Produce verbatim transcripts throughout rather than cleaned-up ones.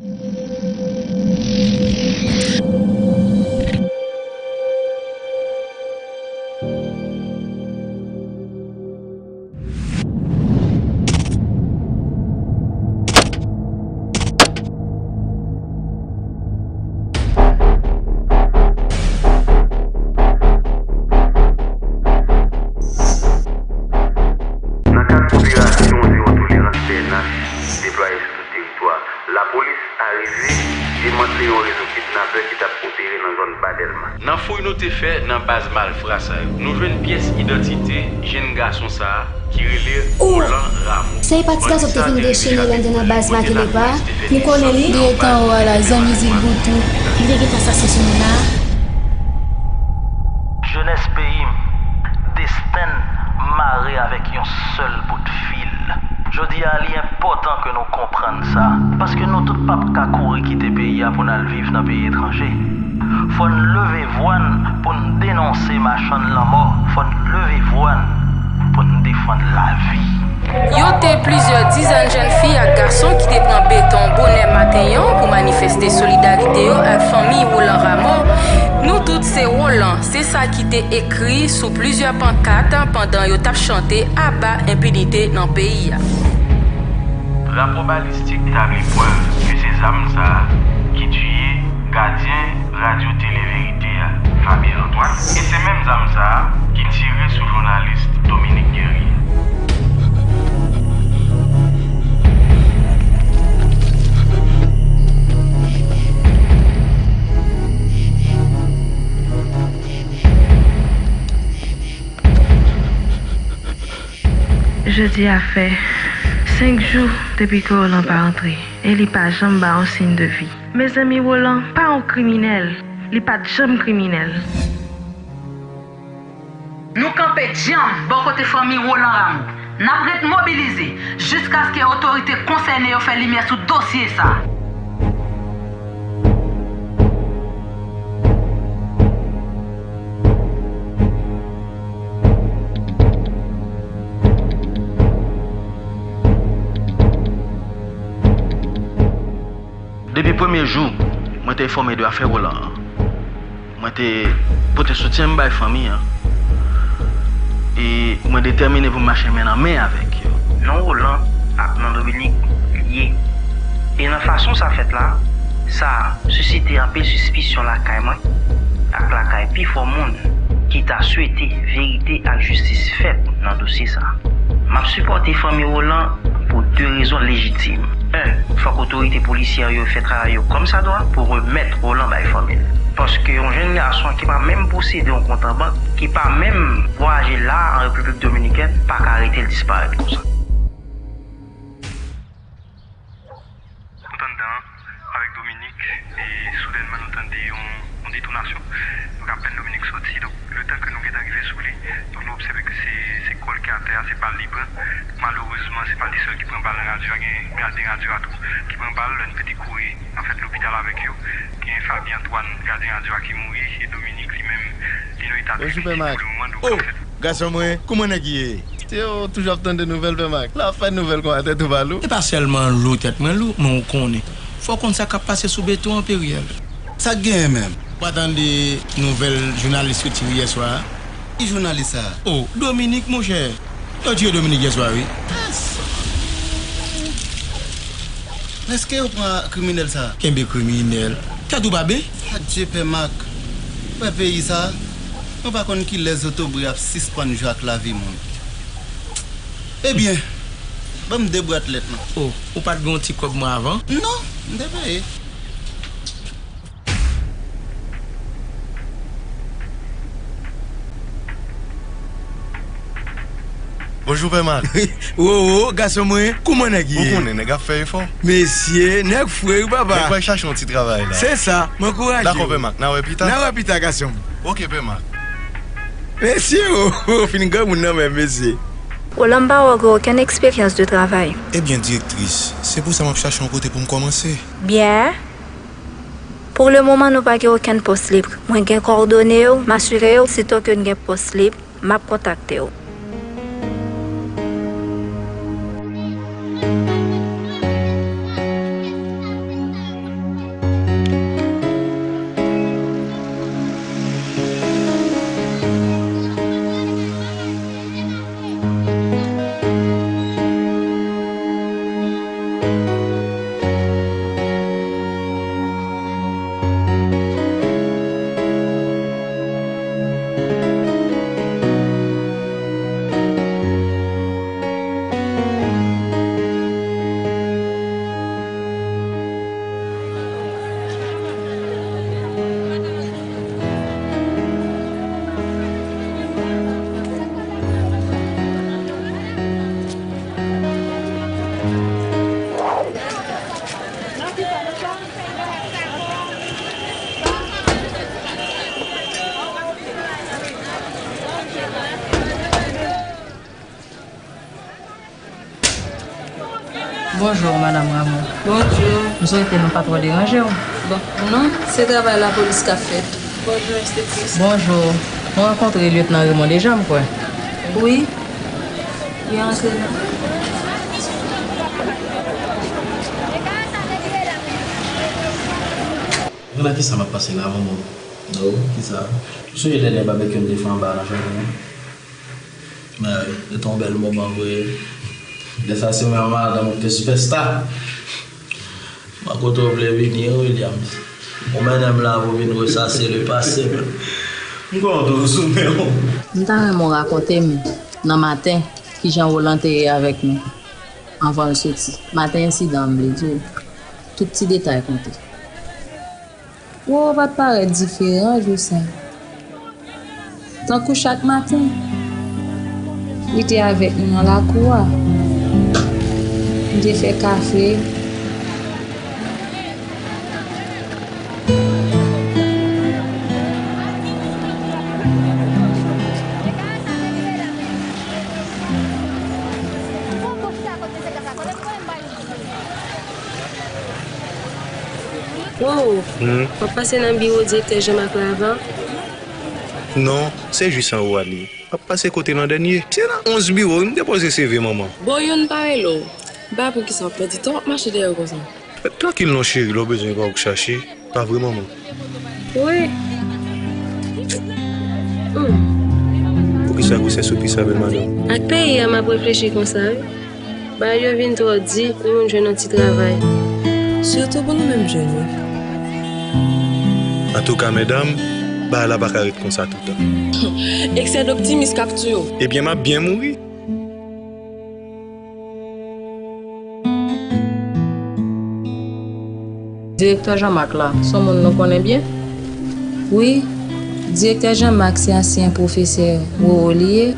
Nan kad operasyon zewo tolerans P N H deplwaye sou tout teritwa, lapolis arive demantle yon rezo kidnapè ki t ap opere nan zòn Ba Dèlma. Nan fouy nou te fè nan baz malfra sa yo, nou jwenn pyès idantite jenn gason sa a ki rele Roland Rameau. Sa e pa ti gason ki te fin dechène l anndan nan baz Makeleba a? Nou konnen li. Li rete anwo a la, zanmi di l boutou. Li te gentan sase sou moun la. Jenès peyi m, desten n mare avèk yon sèl bout fil. Jodi a, li enpòtan ke nou konprann sa, paske nou tout p ap ka kouri kite peyi a pou n al viv nan peyi etranje. Fò n leve vwa n pou n denonse machann lanmò, fò n leve vwa n pou n defann lavi. Yo te plizyè dizèn jèn fi ak gason ki te pran beton bonè maten an pou manifeste solidarite yo ak fanmi Roland Rameau. Nou tout se Roland, se sa ki te ekri sou plizyè pankat pandan yo t ap chante aba enpinite nan peyi a. Rapò balistik tabli prèv ke se zam sa a ki tiye gadyen Radyo Tele Verite a, Fabien Antoine, e se menm zam sa a ki tire sou jounalis Dominique Guerrier. Jodi a fè senk jou depi ke Roland pa rantre e li pa janm ba yon siy de vi. Mezanmi, Roland pa yon kriminèl. Li pa t janm kriminèl. Nou kanpe djanm bò kote fanmi Roland Rameau. N ap ret mobilize jiskaske otorite konsène yo fè limyè sou dosye sa a. Depi premye jou mwen te enfòme de afè Roland an, mwen te pote soutyen m bay fanmi an. E mwen detèmine pou m mache men nan men avèk yo. Non Roland ak non Dominique lye. E nan fason sa fèt la, sa sisite anpil sispisyon lakay mwen ak lakay pifò moun ki ta swete verite ak jistis fèt nan dosye sa. M ap sipòte fanmi Roland pou de rezon lejitim. En, fòk otorite polisyè yo fè travay yo kòmsadwa pou remèt Roland bay fanmi l. Paske yon jèn gason ki pa menm posede yon kont an bank, ki pa menm vwayaje la a an Repiblik Dominikèn, pa ka rete l disparèt konsa. Nou t anndan an avèk Dominique e soudènman nou tande yon, yon detonasyon. Donk apèn Dominique soti, donk letan ke nou gentan rive sou li, donk nou obsève ke se, se kò l ki atè a, se bal li pran. Malerezman, se pa li sèl ki pran bal nan radyo a, gen gadyen radyo a tou ki pran bal. Lè n pete kouri, anfèt, lopital avèk yo, gen Fabien Antoine, gadyen radyo a ki mouri, e Dominique li menm, li nan eta kritik pou lemoman. Donk, anfèt, gason mwen, kouman nèg ye? Yo toujou ap tande nouvèl, Pè Mak. L ap fè nouvèl konsa, tèt ou pa lou? E pa sèlman lou tèt mwen lou, men ou konnen. Fò w konn sa k ap pase sou beton an, Perièl. Sa k genyen menm? Ou pa tande nouvèl jounalis yo tire yè swa a? Ki jounalis sa a? O, Dominique, monchè. Yo tiye Dominique yè swa, wi. Èske yo pran kriminèl sa a? Kenbe kriminèl. Tèt ou pa ben? Adye, Pè Mak. Ou wè peyi sa a? Mwen pa konn kilè zotobre ap sispann jwe ak lavi moun. Ebyen, ban m de bwat lèt lan. O, ou pa t gen yon ti kòb mwen avan? Non, m te peye. Bonjou, Pè Mak. Wo, wo, gason mwen, kouman nèg ye? Ou konnen, nèg ap fè efò. Mesye, nèg fre, wi, papa. Nèg pral chache yon ti travay la. Se sa, m ankouraje w. Dakò, Pè Mak, n a wè pita. N a wè pita, gason m. Oke, Pè Mak. Mesye, o, o, fin granmoun nan menm, mesye. Roland, m pa wè w gen okenn eksperyans de travay. Ebyen, direktris, se pou sa m ap chache yon kote pou m kòmanse. Byen. Pou le moman, nou pa gen okenn pòs lib. Mwen gen kòdone w, m asire w, sitò ke n gen pòs lib, m ap kontakte w. Bonjou, Madanm Ramon. Bonjou. M swete nou pa twò deranje w. Bon, non, se travay lapolis k ap fèt. Bonjou, enspektris. Bonjou. Nou rankontre Lyetnan Raymond deja, m kwè. Wi. Li antre nan. Ou nan kisa m ap pase la, manman? Oh, kisa? Ou sonje dènye babekyou m te fè anba a nan jaden an? Mwen, se te yon bèl moman vre. Lè sa se mwen ak madanm ou te sipèsta. Mwen kote w vle vini, wi, Williams. Ou mennen m la pou vin resase le pase, man. M kontan w sou men w. M ta renmen w rakonte m nan maten kijan Roland te ye avèk nou anvan l soti. Maten ensidan an, m vle di w. Tout ti detay konte. Wowo pa t parèt diferan jou sa. Tankou chak maten, li te avèk nou nan lakou a. Nou te fè kafe. Wowo, hmm? W ap pase nan biwo direktè Jean Marc la avan? Non, se jis anwo a li ye. M ap pase kote l an dènye. Se nan onz biwo wi m depoze C V manman. Bon, youn pa rele w. M pa wè poukisa w pèdi tan w ap mache dèyè yo konsa. Ret trankil non cheri, lè w bezwen pa w k chache. Pa vre manman? Wi. Hmm. Poukisa gwosès ou pi sa bèl madanm? Ak peyi a m ap reflechi konsa wi. Bagay yo vin twò di pou moun jwenn yon ti travay. Sitou pou nou menm jèn yo. Antouka medam, bagay la pa ka ret konsa toutan. Eksè doptimis k ap tiye w. Ebyen m ap byen mouri. Direktè Jean Marc la, se yon moun nou konnen byen? Wi, direktè Jean Marc se ansyen pwofesè Roro li ye.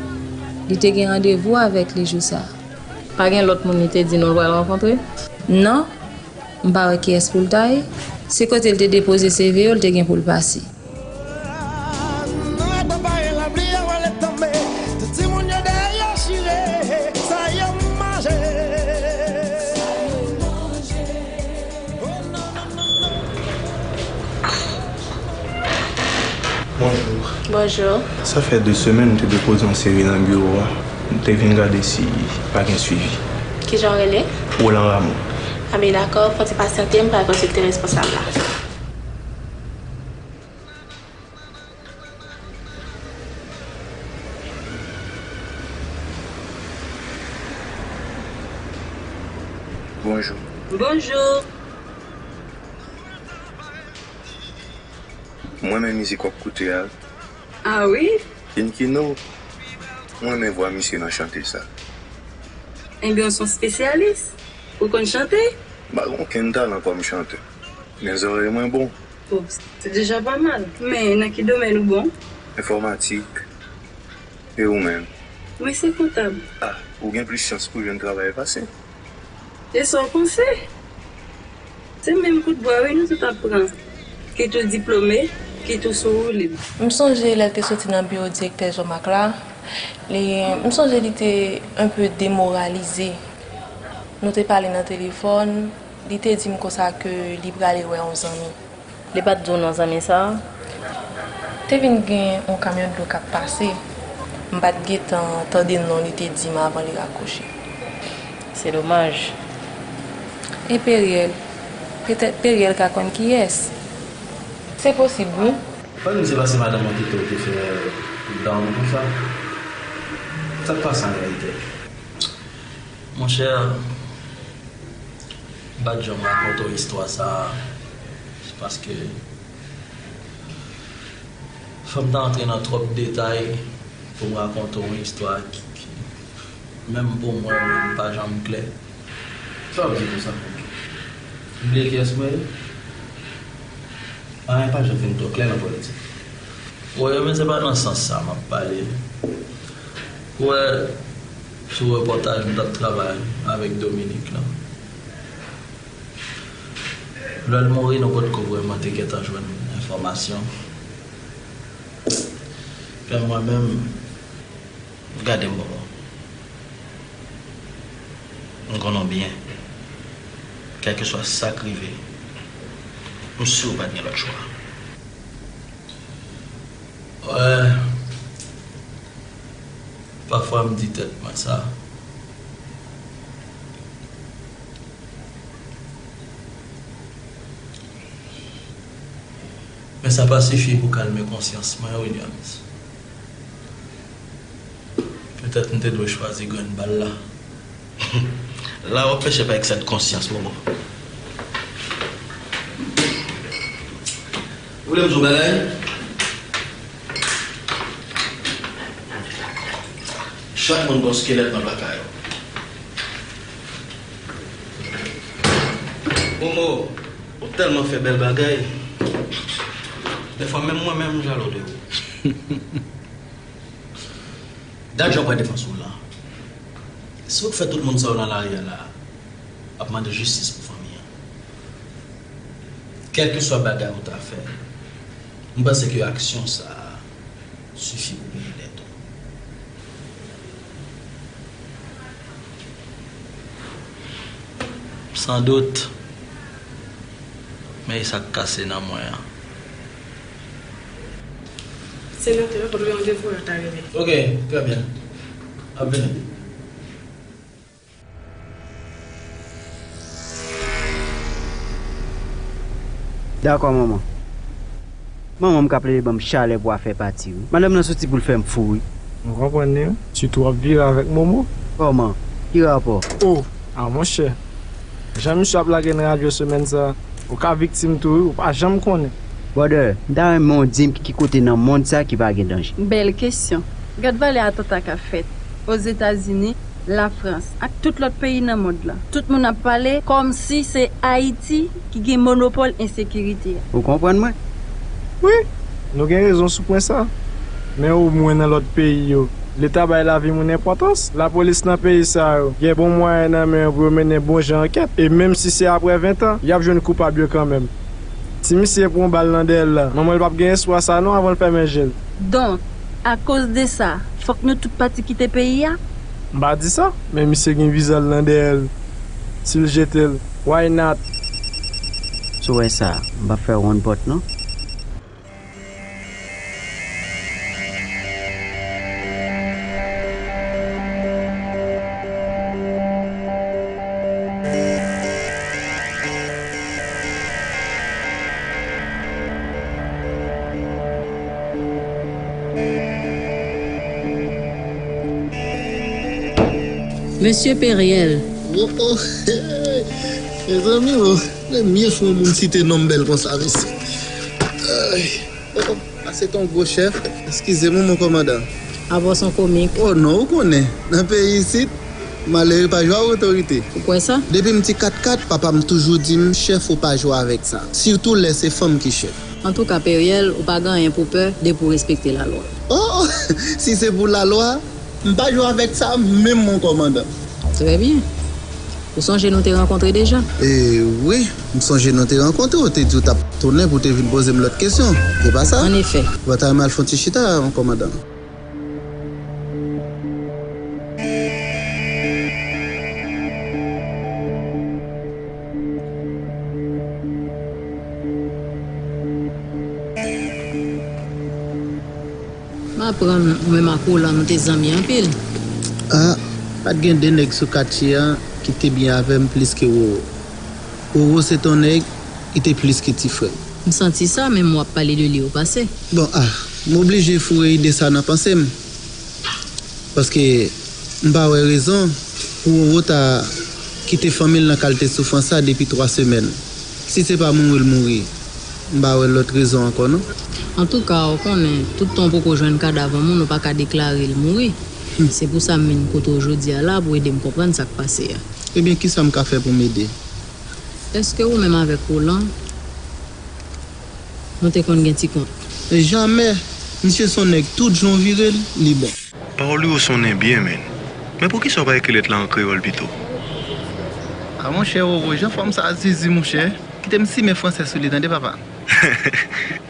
Li te gen randevou avèk li jou sa. Pa gen lòt moun li te di nou l pral rankontre? Non, m pa wè kiyès pou l ta ye. Se kote l te depoze C V yo l te gen pou l pase. Nan lè papa e lapli a wale tonbe, tout timoun yo dèyè yo chire sa yo manje. Bonjou. Bonjou. Sa fè de semèn m te depoze yon C V nan biwo a. M te vin gade si pa gen swivi. Kijan w rele? Roland Rameau. Anben dakò, fò w ti pasyante, m pral konsilte responsab la. Bonjou. Bonjou. Mwen menm mizik w ap koute a. A wi? Pinkino, mwen renmen vwa misye nan chante sa. Ebyen, w se yon espesyalis. Ou konn chante? M pa gen okenn talan kòm chantè, men zòrèy mwen bon. O, se deja pa mal. Men nan ki domèn ou bon? Enfòmatik. E ou menm? Mwen se kontab. A, ou gen plis chans pou jwenn travay pase m. E sa w panse? Se menm kout bwa wi nou tout ap pran. Kit ou diplome, kit ou sou woulib. M sonje lè l te soti nan biwo direktè Jean Marc la, li, m sonje li te enpe demoralize. Nou te pale nan telefòn, li te di m konsa ke li prale wè yon zanmi. Li pa t di w non zanmi sa a? Te vin gen yon kamyon dlo k ap pase. M pa t gentan tande non li te di m avan li rakwoche. Se domaj. E Periel? Petèt Periel ka konn kiyès. Se posib, wi. Fò di m se paske madanm ou kite w te fè down konsa. Sa k pase an reyalite? Monchè, m pa t janm rakonte w istwa sa a, se paske fò m ta antre nan twòp detay pou m rakonte w yon istwa ki, ki, menm pou mwen, menm pa janm klè. Sa w ap di konsa? Ou bliye kiyès mwen ye? Anyen pa janm fin twò klè nan politik. Wi, men se pa nan sans sa m ap pale. Ou wè, sou repòtaj m t ap travay avèk Dominique lan. Lè l mouri, nou potko vrèman te gentan jwenn enfòmasyon. Men mwen menm, gade m bò. M konnen w byen. Kèlkeswa sa k rive, m si w pa t gen lòt chwa. Wè, pafwa m di tèt mwen sa. Men sa pa sifi pou kalme konsyans mwen, Williams. Petèt m te dwe chwazi grenn bal la. La w ap peche pa eksè de konsyans, Momo. Ou vle m di w bagay? Chak moun gon skelèt nan plaka yo. Momo, ou tèlman fè bèl bagay. Dèfwa menm mwen menm m jalou de ou. Gad jan w pran defans ou la. Si w k fè tout moun sa yo nan lari a la ap mande jistis pou fanmi an. Kèlkeswa bagay ou ta fè, m panse ke aksyon sa a sifi pou peye dèt ou. Sandout, men e sa k kase nan mwen an. Senatè, kote randevou a ta rele? Ok, trè byen. Ap vini. Dakò, manman. Manman m ka plede ban m chalè pou afè pati, wi. Madanm nan soti pou l fè m fou, wi. M konprann li, wi. Sitou w ap vire avèk Momo. Kòman? Ki rapò? O! A, monchè. Jan misye ap lage nan radyo semèn sa a, ou ka viktim tou, wi, ou pa janm konnen. Brother, m ta renmen w di m ki kote nan mond sa ki pa gen danje. Bèl kesyon. Gad valè atanta k ap fèt Ozetazini, Lafrans ak tout lòt peyi nan mond lan. Tout moun ap pale kòmsi se Ayiti ki gen monopòl ensekirite a. Ou konprann mwen? Wi, nou gen rezon sou pwen sa. Men omwen nan lòt peyi yo, Leta bay lavi moun enpòtans. Lapolis nan peyi sa yo gen bon mwayen nan men yo pou yo mennen bon jan ankèt. E menm si se apre ven tan, y ap jwenn koupab yo kanmenm. Si misye pran bal nan dèyè l la, manman l p ap gen espwa sa non avan l fèmen je l. Donk, akoz de sa, fòk nou tout pati kite peyi a? M pa di sa, men misye gen viza l nan dèyè l. Si l jete l, why not? Si w wè sa, m p ap fè w wonn pòt non. Mesye Periel. Oh, oh, mezanmi, oh, premye fwa yon moun site non m bèl konsa, mesye. Ay, oh, oh, a se t on gwo chèf. Eskize m, mon kòmandan. Abòson komik. Oh non, ou konnen, nan peyi isit, malere pa jwe ak otorite. Ou kwè sa? Depi m ti kat kat, papa m toujou di m, chèf ou pa jwe avèk sa. Sitou lè se fanm ki chèf. Antouka, Periel, ou pa gen anyen pou pè depi w respekte lalwa. Oh, si se pou lalwa, m pa jwe avèk sa menm, mon kòmandan. Trè byen. Ou sonje nou te rankontre deja? E wi, m sonje nou te rankontre, ou te di w t ap tounen pou w te vin poze m lòt kesyon. E pa sa? Annefè. Batay m al fè yon ti chita, mon kòmandan. M aprann ou menm ak Roland nou te zanmi anpil. Ah, pa t gen de nèg sou katye a ki te byen avè m plis ke Roro. Roro se t on nèg ki te plis ke ti frè m. M santi sa, menm w ap pale de li yo pase. Bon, ah, m oblije foure ide sa nan panse m. Paske m pa wè rezon pou Roro ta kite fanmi l nan kalite soufrans sa depi twa semèn. Si se pa mouri l mouri, m pa wè lòt rezon ankò non. Antouka, ou konnen, tout tan w poko jwenn kadav yon moun, ou pa ka deklare l mouri. Se pou sa m vin kote w jodi a la pou w ede m konprann sa k pase a. Ebyen, kisa m ka fè pou m ede? Èske ou menm avèk Roland, nou te konn gen ti kont? Jamè! Misye se yon nèg, tout jan w vire l, li bon. Pawòl yo sonnen byen, menn. Men poukisa w pa ekri lèt la an kreyòl pito? A monchè Roro, jan fanm sa a zizi, monchè. Kite m simen fransè sou li, tande, papa.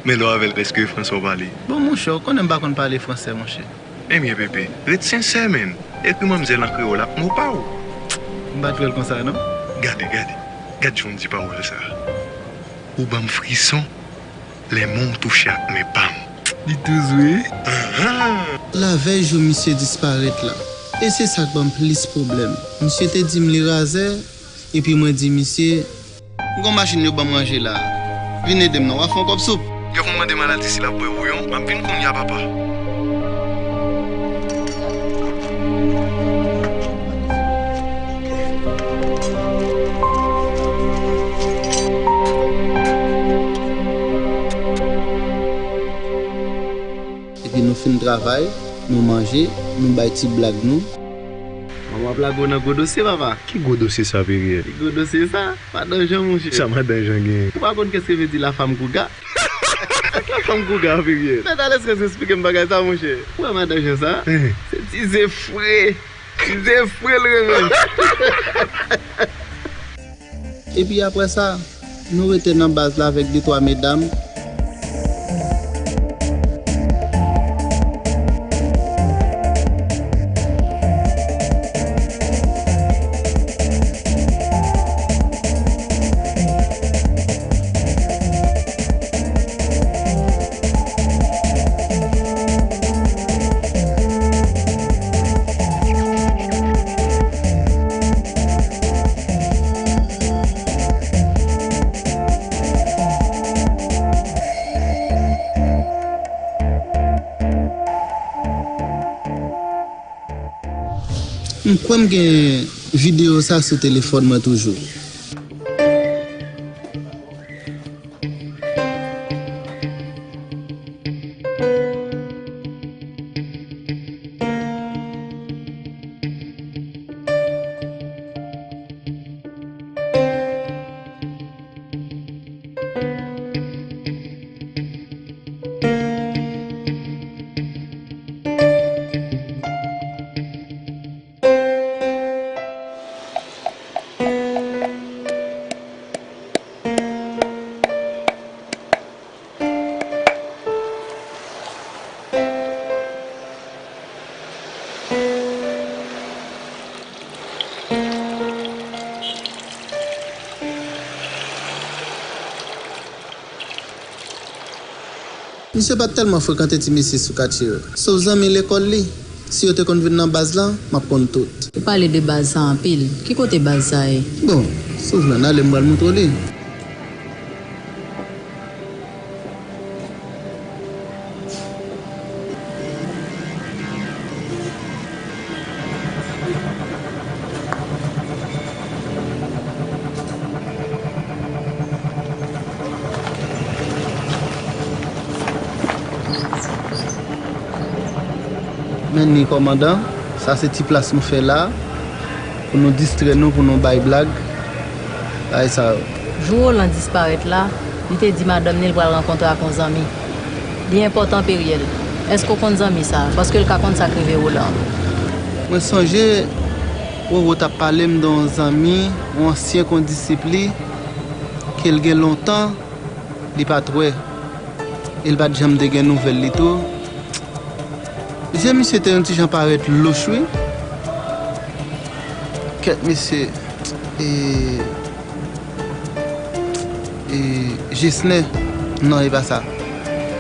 Men lè w avè l, èske e fransè w pale? Bon, monchè, ou konnen m pa konn pale fransè, monchè. Ebyen, Pepe, ret sensè, menn. Ekri manmzèl an kreyòl ak mo pa w. M pa t wè l konsa, non. Gade, gade. Gad jan w di pawòl sa. Ou ban m frison lè men w touche ak men pa m. Li dous wi. Anhan! Lavèy jou misye disparèt la, e se sa k ban m plis pwoblèm. Misye te di m li razè, epi mwen di misye, m gon machin yo ban m ranje la. Vin ede m non, w a fè yon kòb soup. Yo konn mande maladi si l ap bwè bouyon, m ap vin kounye a papa. Epi nou fin travay, nou manje, nou bay ti blag nou. Manman ap lage w nan gwo dosye, papa. Ki gwo dosye sa, Periel? Ki gwo dosye sa? Madan Jan, monchè. Sa Madan Jan genyen? Ou pa konn kès ke vle di la femme gouga? La femme gouga, Periel. Mèt Alès, esplike m bagay sa, monchè. Ou wè Madan Jan sa? Ehe. Se ti ze fre. Ti ze fre l renmen. Epi apre sa, nou rete nan baz la avèk de twa medam. M kwè m gen videyo sa sou telefòn mwen toujou. Misye pa t tèlman frekante ti mesye sou katye yo, sof zanmi lekòl li. Si yo te konn vin nan baz la, m ap konn tout. Ou pale de baz sa anpil. Ki kote baz sa ye? Bon, si w vle n ale, m pral montre w li. Men ni kòmandan, sa se ti plas nou fè la, pou nou distrè nou, pou nou bay blag, bagay sa yo. Jou Roland disparèt la, li te di madanm ni l pral rankontre ak yon zanmi. Li enpòtan, Periel. Èske w konn zanmi sa a? Paske l ka konn sa k rive Roland. Mwen sonje, Roro t ap pale m de yon zanmi, yon ansyen kondisip li, ke l gen lontan, li pa t wè. E l pa t janm te gen nouvèl li tou. Je misye te yon ti jan parèt louch, wi. Kèt, mesye. E, e, Jesnen. Non, e pa sa.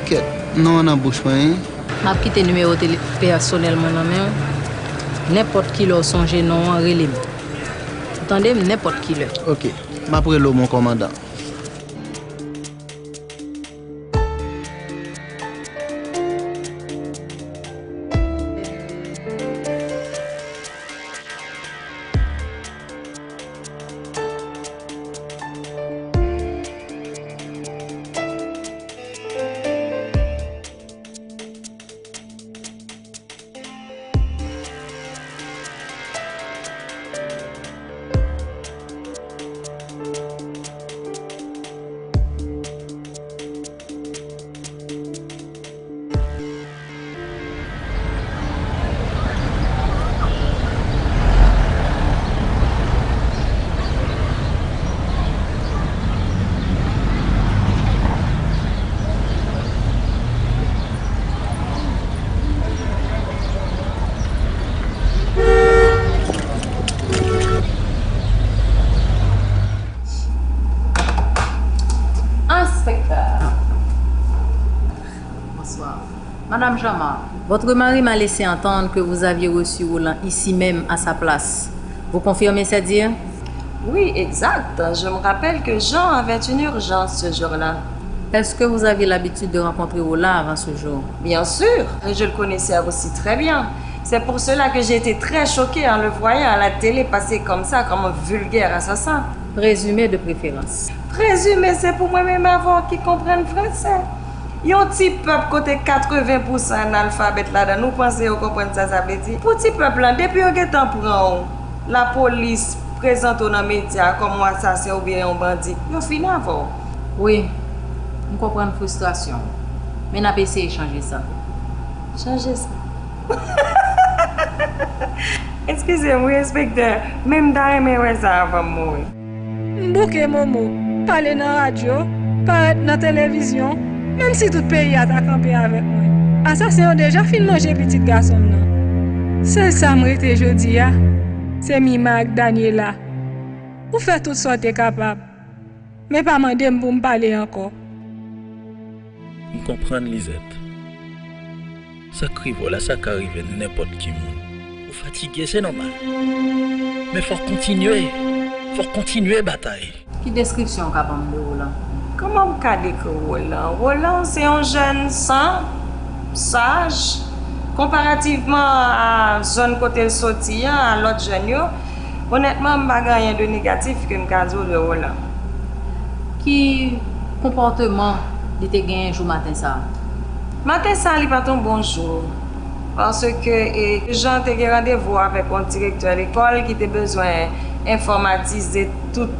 Kèt, non an nan bouch mwen, wi. M ap kite nimewo tele-, pèsonèl mwen nan men w. Nenpòt kilè w sonje non an, rele m. Ou tande m? Nenpòt kilè. Ok. M ap rele w, mon kòmandan. Madame Jean-Marc, votre mari m'a laissé entendre que vous aviez reçu Roland ici même à sa place. Vous confirmez ces dires? Oui, exact. Je me rappelle que Jean avait une urgence ce jour-là. Est-ce que vous aviez l'habitude de rencontrer Roland avant ce jour? Bien sûr, et je le connaissais aussi très bien. C'est pour cela que j'ai été très choquée en le voyant à la télé passer comme ça, comme un vulgaire assassin. Présumé de préférence. Prezime se pou mwen menm avè w ki konprann fransè. Yon ti pèp kote katreven pousan analfabèt ladan, nou panse yo konprann sa sa vle di? Pou ti pèp lan, depi yo gentan pran w, lapolis prezante w nan medya kòm yon asasen oubyen yon bandi, yo fini avè w. Wi, m konprann fristrasyon w, men n ap eseye chanje sa. Chanje sa. Eskize m, wi, enspektè, men m ta renmen wè sa anvan m mouri. M bouke Momo, pale nan radyo, parèt nan televizyon, menm si tout peyi a ta kanpe avèk mwen. Asasen yo deja fin manje pitit gason m nan. Sèl sa m rete jodi a, se Mima ak Daniela. Ou fè tout sa w te kapab, men pa mande m pou m pale ankò. M konprann, Lizèt. Sa k rive w la, sa ka rive nenpòt ki moun. Ou fatige, se nòmal. Men fòk kontinye. Fòk kontinye batay. Ki deskripsyon w ka ban m de Roland? Kòman m ka dekri Roland? Roland se yon jèn san, saj, konparativman a zòn kote l soti an, a lòt jèn yo. Onètman, m pa gen anyen de negatif ke m ka di w de Roland. Ki konpòteman li te genyen jou maten sa a? Maten sa a, li pa t yon bon jou. Paske e, Jean te gen randevou avèk yon direktè lekòl ki te bezwen enfòmatize tout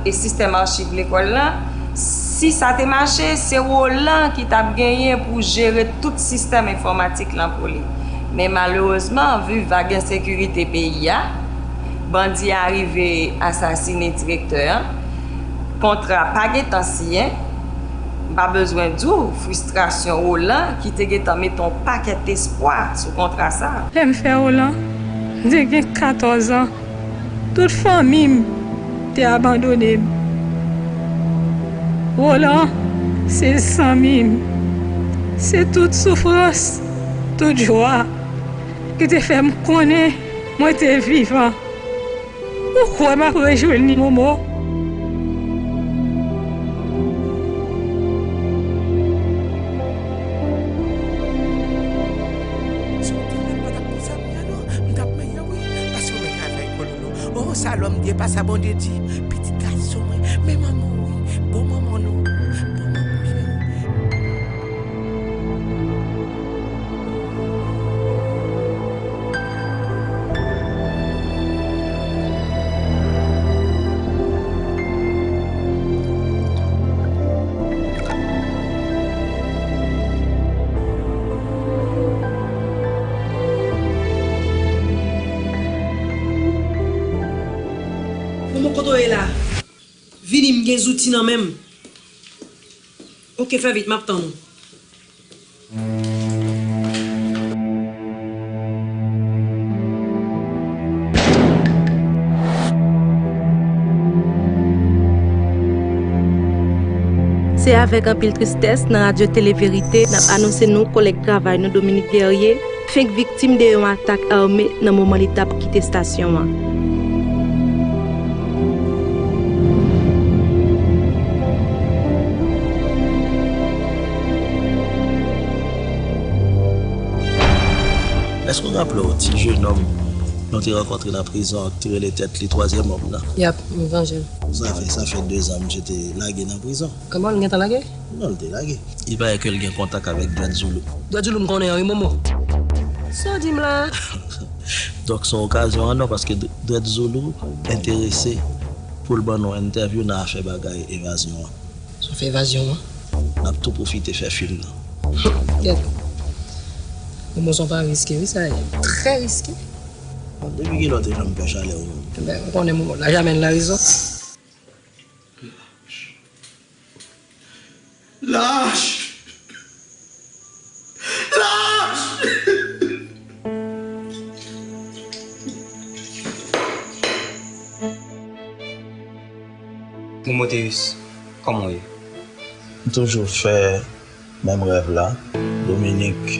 e sistèm achiv lekòl lan. Si sa te mache, se Roland ki t ap genyen pou jere tout sistèm enfòmatik lan pou li. Men malerezman, vi vag ensekirite peyi a, bandi a rive asasine direktè an. Kontra pa gentan siyen. M pa bezwen di w fristrasyon Roland ki te gentan mete yon pakèt espwa sou kontra sa a. Lè m fè Roland, m te gen katòz an. Tout fanmi m te abandone m. Roland se zanmi m. Se tout soufrans, tout jwa ki te fè m konnen mwen te vivan. Ou kwè m ap rejwenn li, Momo? Si w te wè m pa t ap konsa kounye a non, m t ap meyè wi, paske w wè travay kololo. O, sa lòm di, e pa sa Bondye di. Pitit gason mwen, men manman w wi, bon manman non, bon manman cheri. Momo, kote w ye la? Vini, m gen zouti nan men m. Oke, fè vit, m ap tann ou. Se avèk anpil tristès nan Radyo Tele Verite n ap anonse nou kolèg travay nou Dominique Guerrier fenk viktim de yon atak ame nan moman li t ap kite estasyon an. Èske w raple w ti jenòm nou te rankontre nan prizon an ki te rele tèt li twazyèm òm nan? Yap, m sonje l. Sa fè, sa fè dezan misye te lage nan prizon. Kòman, l gentan lage? Non, l te lage. Il paraît ke l gen kontak avèk Dread Zulu. Dread Zulu m konnen an wi, Momo. Sa w di m la a? Donk, se yon okazyon an nò, paske Dread Zulu enterese pou l ban nou entèvyou nan afè bagay evazyon an. Sa w fè evazyon an? N ap tou pwofite fè fim nan. Kèt. Momo, se yon pari riske wi sa ye. Trè riske. Bon, depi kilè w te janm pè chalè ou menm? Enben, ou konnen Momo, la jamè l nan rezon. Lach! Lach! Momo Théus, kòman w ye? M toujou fè Menm rèv la, Dominik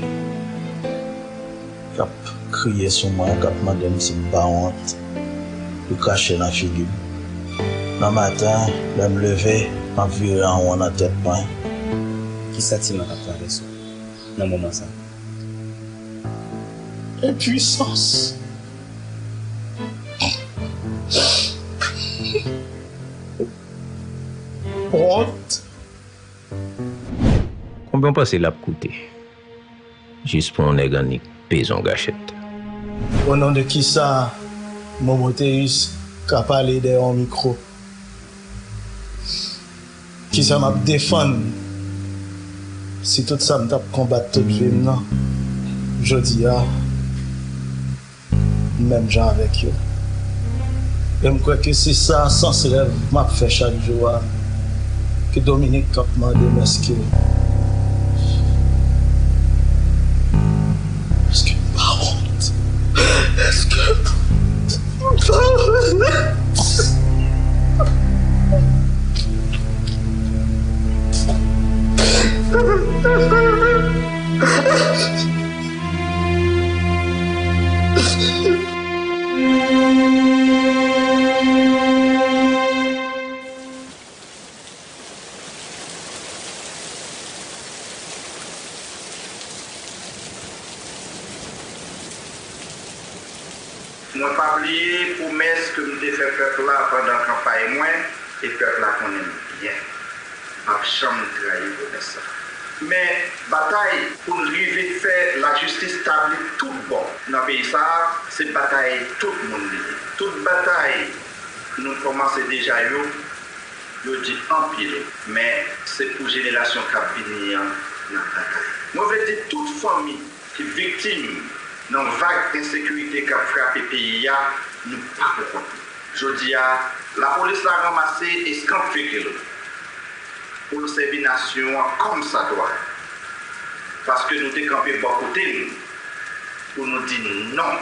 k ap kriye sou mwen, k ap mande m si m pa wont, pou krache nan figi m. Nan maten, lè m leve, m ap vire an won nan tèt mwen. Ki santiman k ap travèse w nan moman sa? Enpwisans. Wont. Konbyen w panse l ap koute? Jis pou yon nèg annik peze yon gachèt. O non de kisa Momoteus ka pale dèyè yon mikwo? Kisa m ap defann si tout sa m t ap konbat tout vi m nan, jodi a, m menm jan avèk yo? E m kwè ke se sa sans rèv m ap fè chak jou a, ke Dominik k ap mande m èske, èske m pa wont? Èske m pa wont? Mwen pa bliye pwomès ke m te fè pèp la pandan kanpay mwen, e pèp la konnen m byen. M p ap janm trayi pwomès sa. Men, batay pou n rive fè lajistis tabli tout bò nan peyi sa a, se batay tout moun li ye. Tout batay nou kòmanse deja yo, yo di anpil, men se pou jenerasyon k ap vini an n ap batay. Mwen vle di tout fanmi ki viktim nan vag ensekirite k ap frape peyi a, nou pa pou kont nou. Jodi a, lapolis la ranmase eskanp figi l pou l sèvi nasyon an kòmsadwa, paske nou te kanpe bò kote n pou nou di non,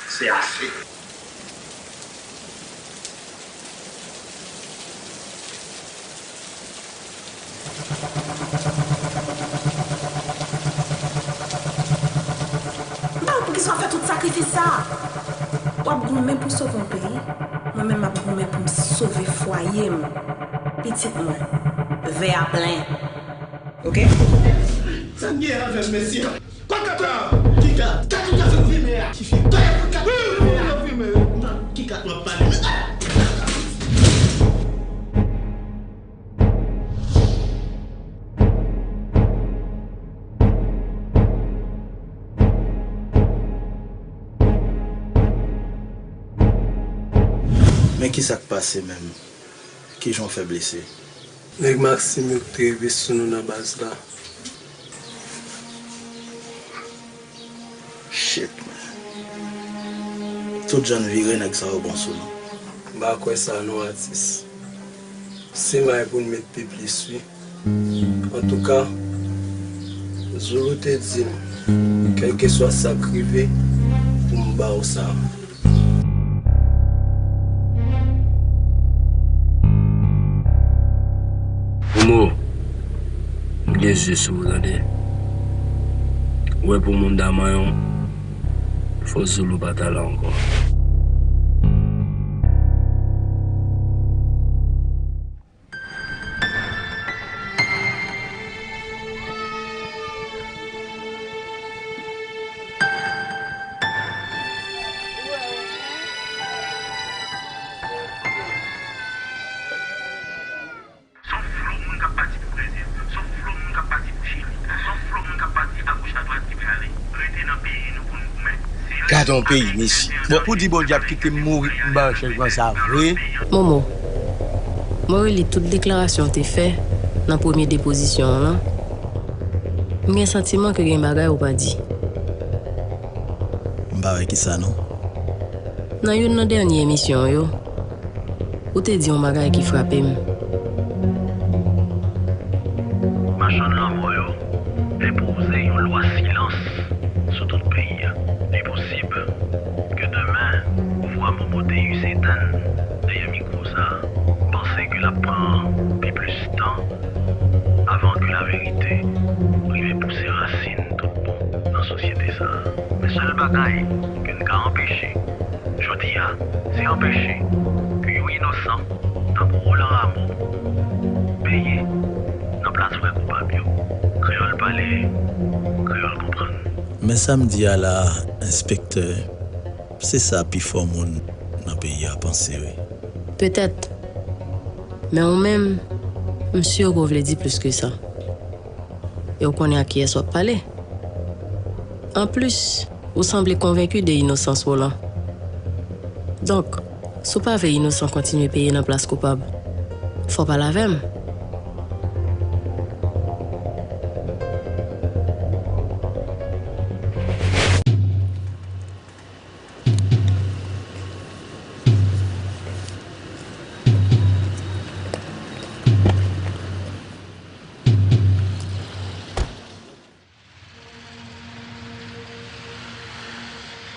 se ase. M pa wè poukisa w fè tout sakrifis sa a. W ap goumen pou sove yon peyi, mwen menm m ap goumen pou m sove fwaye m, pitit mwen, vè a plen. Oke? Sa n gen avè m, mesye? Kòkata! Kika? Kaka w ta fè m fimen a? Ki fi? Kaka w ta fè m fimen a? Kika w ap pale? Men kisa k pase menm? Kijan w fè blese? Nèg Maxime yo ki te rive sou nou nan baz la. Shit, man. Tout jan n vire, nèg sa yo bon sou nou. M pa kwè sa non, atis. Se may pou n met pi plis, wi. Antouka, Zulu te di m, kèlkeswa sa k rive, pou m ba w sa. Momo, m gen zye sou ou, tande. Ou wè pou moun da manyen w, fò Zulu pa t al ankò. Son flo moun k ap pati pou Brezil, son flo moun k ap pati pou Chili, son flo moun k ap pati agoch adwat ki prale. Rete nan peyi nou pou n goumen. Gade yon peyi, mesye. Bon, pou di Bondye ap kite m mouri, m pa wè chanjman sa vre. Momo, mwen reli tout deklarasyon w te fè nan premye depozisyon w lan. M gen santiman ke gen bagay ou pa di. M pa wè kisa non. Nan youn nan dènye emisyon w yo, ou te di yon bagay ki frape m. Machann lanmò yo enpoze yon lwa silans sou tout peyi a. Li posib ke demen, vwa Momo Deus etenn dèyè mikwo sa a. M panse ke l ap pran pi plis tan avan ke laverite Bagay ke n ka anpeche jodi a, se anpeche ke yon inosan tankou Roland Rameau peye nan plas vrè koupab yo. Kreyòl pale, kreyòl konprann. Men sa m di a la, enspektè, se sa pifò moun nan peyi a panse, wi. Petèt. Men ou menm, m si ke w vle di plis ke sa. E w konnen ak kiyès w ap pale. Anplis, ou sanble konvenki de inosans Roland. Donk, si w pa vle inosan kontinye peye nan plas koupab, fò w pale avè m.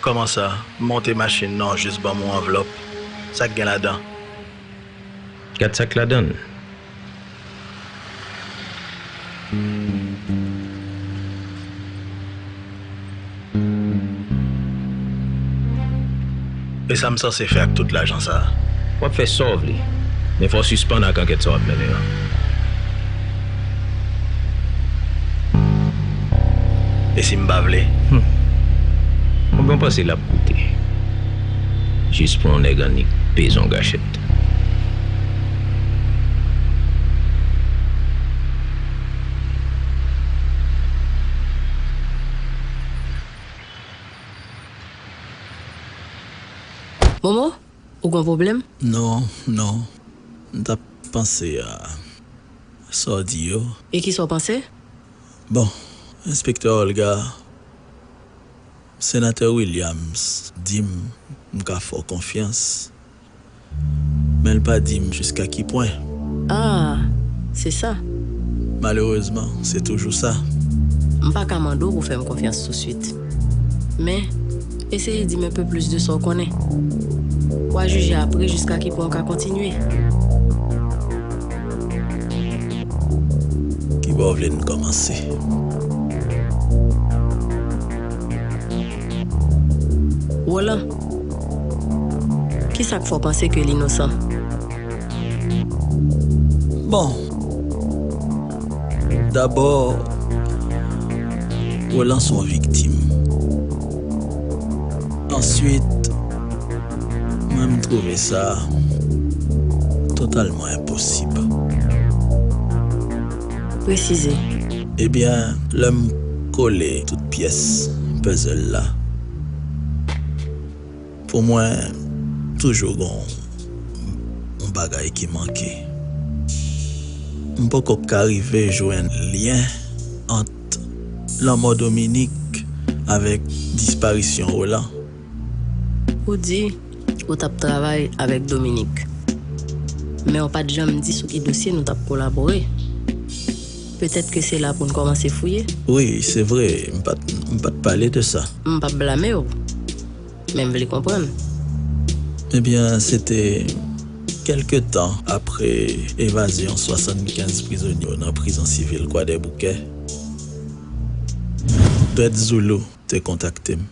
Kòman sa? Monte machin nan, jis ban m yon anvlòp. Sa k gen ladan? Gad sa k ladan l. E sa m sanse fè ak tout lajan sa a? W ap fè sa w vle, men fò w sispann ak ankèt sa w ap mennen an. E si m pa vle? Hum. Mwen gen yon panse l ap koute. Jis pou yon nèg annik peze yon gachèt. Momo, ou gen yon pwoblèm? Non, non. M t ap panse a sa w di yo. E kisa w panse? Bon, Enspektè Olga, Senatè Williams di m m ka fè w konfyans, men l pa di m jiska ki pwen. Ah, se sa. Malerezman, se toujou sa. M pa ka mande w pou fè m konfyans touswit. Men, eseye di m enpe plis de sa w konnen. W a jije apre jiska ki pwen w ka kontinye. Ki bò w vle n kòmanse? Roland, kisa k fè w panse ke l inosan? Bon, dabò, Roland se yon viktim. Answit, mwen, m twouve sa totalman enposib. Presize. Ebyen, lè m kole tout pyès puzzle la, pou mwen, toujou gen yon bagay ki manke. M poko ka rive jwenn lyen ant lanmò Dominique avèk disparisyon Roland. Ou di ou t ap travay avèk Dominique, men w pa t janm di sou ki dosye nou t ap kolabore. Petèt ke se la pou n kòmanse fouye. Wi, se vre, m pa t, m pa t pale de sa. M p ap blame w, men m vle konprann. Ebyen, se te kèlke tan apre evazyon swasannkenz prizonye yo nan prizon sivil Kwadèboukè. Dwèt Zoulou te kontakte m.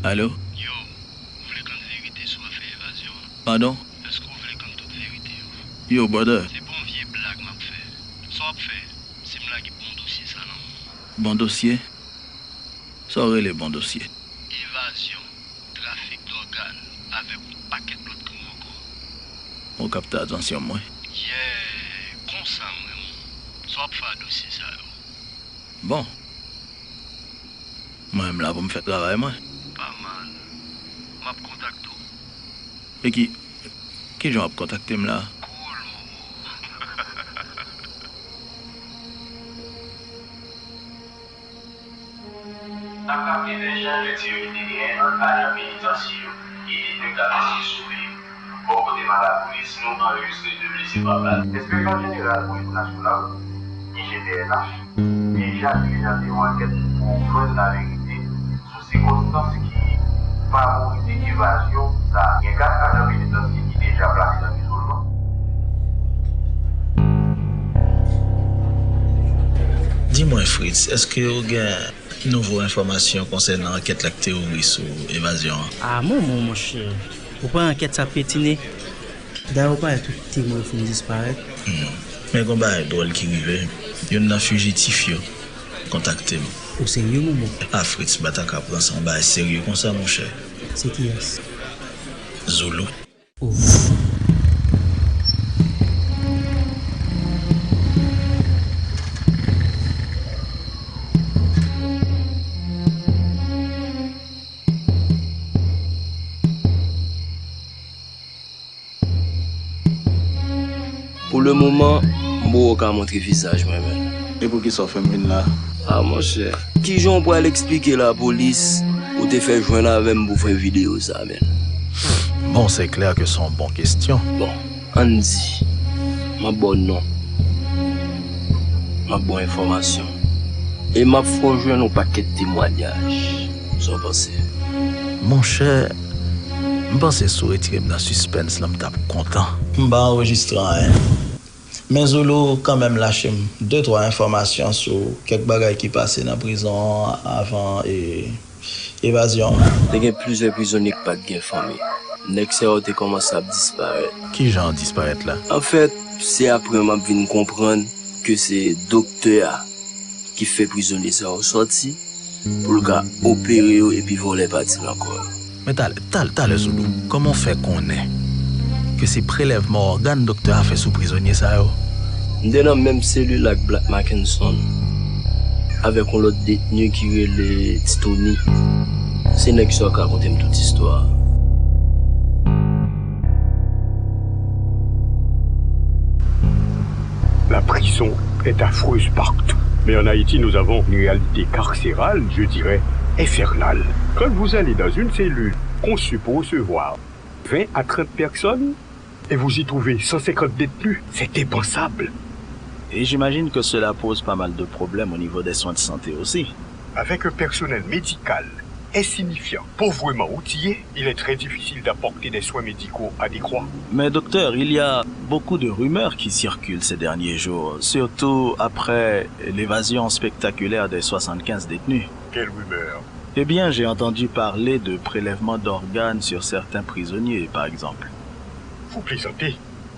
Alo? Yo, m vle konn verite sou afè evazyon an. Padon? Èske w vle konn tout verite yo? Yo, brother. Se pa yon vye blag m ap fè. Sa w ap fè, se m lage bon dosye sa nan men w. Bon dosye? Sa w rele bon dosye? Evazyon, trafik dògàn, avèk yon pakèt lòt krim ankò. Ou kapte atansyon mwen. Yeah, konsa m renmen w. Sa w ap fè a dosye sa yo? Bon. Mwen menm la pou m fè travay mwen. Pa mal. M ap kontakte w. E ki, kijan w ap kontakte m la? Cool, Momo. N ap raple de echanj de tir ki te genyen ant ajan penitansye yo e de gad ki sove yo. Bò kote Matapolis, nou anrejistre de blese pa bal. Enspeksyon Jeneral Polis Nasyonal, I G P N H, deja dilijante yon ankèt pou jwenn laverite sou sikonstans ki favorite evazyon sa a. Gen kat ajan penitansye ki deja plase nan izolman. Di mwen, Fritz, èske w gen Nouvo enfòmasyon konsènan ankèt la k te ouvri sou evazyon an. A, mon, mon, monchè. Ou pa wè ankèt sa petine? Dayè, ou pa wè tout temwen yo fin disparèt? Hmm. Men gen yon bagay dwòl ki rive. Youn nan fijitif yo kontakte m. Ou serye, Momo? Epa Fritz Bataka pran sa yon bagay serye konsa, monchè. Se kiyès? Zoulou. Oh. Pou le moman, m poko ka montre vizaj mwen, menm. E poukisa w fè m vin la? A, monchè, kijan w pral eksplike lapolis ou te fè jwenn avè m pou fè videyo sa, menm? Bon, c'est clair que c'est une bonne question. Bon, ann di, m ap ba w non. M ap ba w enfòmasyon. E m ap fè w jwenn yon pakèt temwayaj. Sa w panse? Monchè, m panse si w retire m nan sispens lan, m t ap kontan. M pa anrejistre anyen. Men Zoulou kanmenm lache m de twa enfòmasyon sou kèk bagay ki pase nan prizon an avan, e, evazyon an. Te gen plizyè prizonye k pa t gen fanmi. Nèg sa yo te kòmanse ap disparèt. Kijan yo disparèt la? Anfèt, se apre m ap vin konprann ke se doktè a ki fè prizonye sa yo sòti pou l ka opere yo epi vòlè pati nan kò yo. Men talè, talè, talè, Zoulou, kòman w fè konnen ke se prelèvman ògàn doktè a fè sou prizonye sa yo? M te nan menm selil ak Black Mackenson, avèk yon lòt detni ki rele Ti Tony. Se nèg sa yo k rakonte m tout istwa a. La prison est affreuse partout. Mais en Haïti, nous avons une réalité carcérale, je dirais, infernale. Quand vous allez dans une cellule conçue pour recevoir vingt à trente personnes et vous y trouvez cent cinquante détenus, c'est impensable. Et j'imagine que cela pose pas mal de problèmes au niveau des soins de santé aussi. Avec un personnel médical insignifiant, pauvrement outillé, il est très difficile d'apporter des soins médicaux adéquats. Mais docteur, il y a beaucoup de rumeurs qui circulent ces derniers jours, surtout après l'évasion spectaculaire des soixante-quinze détenus. Quelle rumeur? Eh bien, j'ai entendu parler de prélèvement d'organes sur certains prisonniers, par exemple. Vous plaisantez.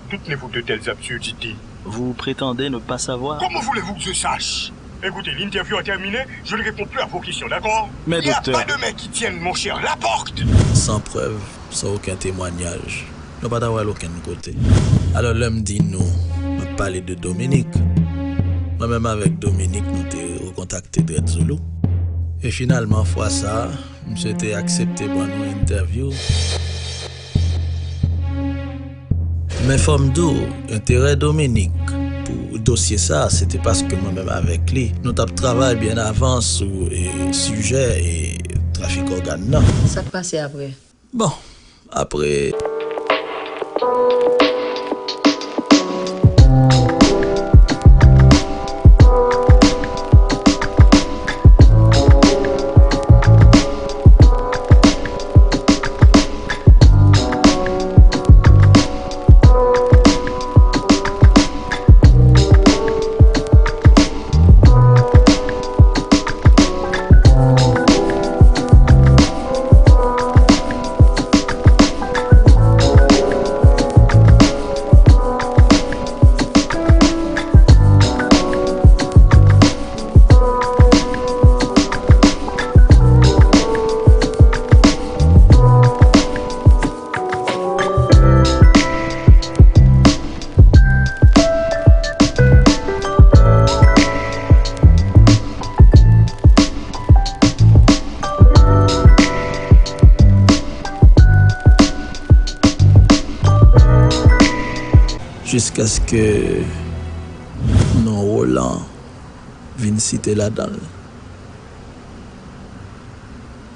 Toutes les vous de telles absurdités. Vous prétendez ne pas savoir? Comment voulez-vous que je sache? Écoutez, l'interview a terminé, je ne réponds plus à vos questions, d'accord? Mais docteur. Il n'y a pas de mecs qui tiennent, mon cher, la porte! Sans preuve, sans aucun témoignage, nou pa ta wè l okenn kote. Alò, lè m di nou, m ap pale de Dominique. Mwen menm avèk Dominique, nou te rekontakte Dread Zoulou. E finalman, fwa sa a, misye te aksepte ban nou entèvyou. Men fò m di w, enterè Dominique pou dosye sa a, se te paske mwen menm avèk li, nou t ap travay byen avan sou, e, sijè, e, trafik ògàn nan. Sa k pase apre? Bon, apre. Jiskaske non Roland vin site ladan l.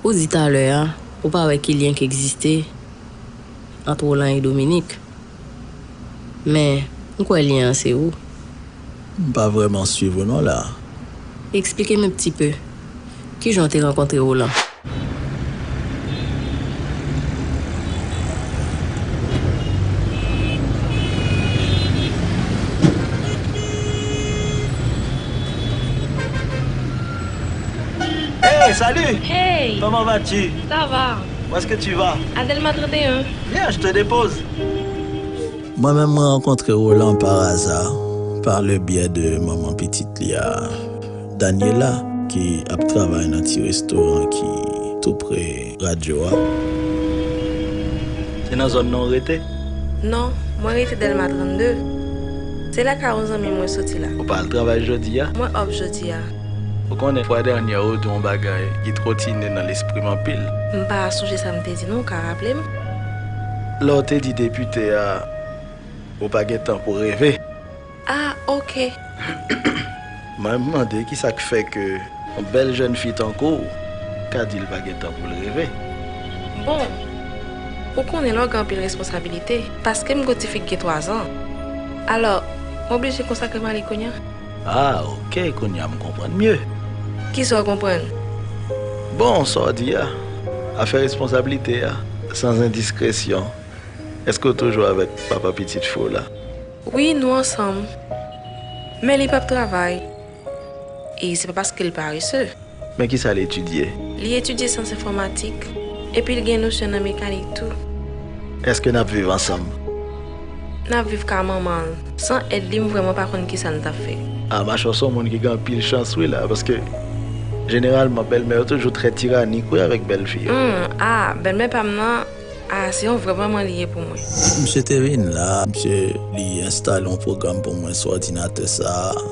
Ou di talè a, ou pa wè ki lyen k egziste ant Roland e Dominique. Men, m kwè lyen an se ou. M pa vrèman swiv ou non la. Eksplike m yon ti pe. Kijan w te rankontre Roland? Salut! Hey! Comment vas-tu? Ça va? Où est-ce que tu vas? À Delma trente et un. Viens, je te dépose. Mwen menm, mwen rankontre Roland par hasard, par le biais de manman pitit li a, Daniela, ki ap travay nan ti restoran ki tou pre radyo a. Se nan zòn nan w rete? Non, mwen rete Delma trannde. Se lakay yon zanmi mwen soti la. Ou pa al travay jodi a? Mwen off jodi a. Ou konnen fwa dènyè ou di yon bagay ki twotine nan lespri m anpil. M pa sonje sa m te di non, ou ka raple m? Lè w te di depite a, ou pa gen tan pou reve. Ah, ok. Mwen mande kisa k fè ke yon bèl jèn fi tankou w ka di l pa gen tan pou l reve. Bon, ou konnen lè w gen anpil responsabilite, paske m gon ti fi k gen twazan. Alò, m oblije konsakre m a li kounye a. Ah, ok, kounye a m konprann mye. Kisa w konprann? Bon, sa w di a, afè responsablite a, sans endiskresyon, èske w toujou avèk papa pitit fi w la? Wi, nou ansanm. Men li p ap travay. E se pa paske l parese. Men kisa l etidye? Li etidye syans enfòmatik. Epi l gen nosyon nan mekanik tou. Èske n ap viv ansanm? N ap viv ka manman l. San èd li, m vrèman pa konn kisa n t ap fè. Ah, machè, w se yon moun ki gen anpil chans wi la, paske jeneralman bèlmè yo toujou trè tiranik wi avèk bèlfi yo. Hmm, ah, bèlmè pa m nan, ah, se yon vrè manman li ye pou mwen. Misye te vin la, misye li enstale yon pwogram pou mwen sou òdinatè sa a.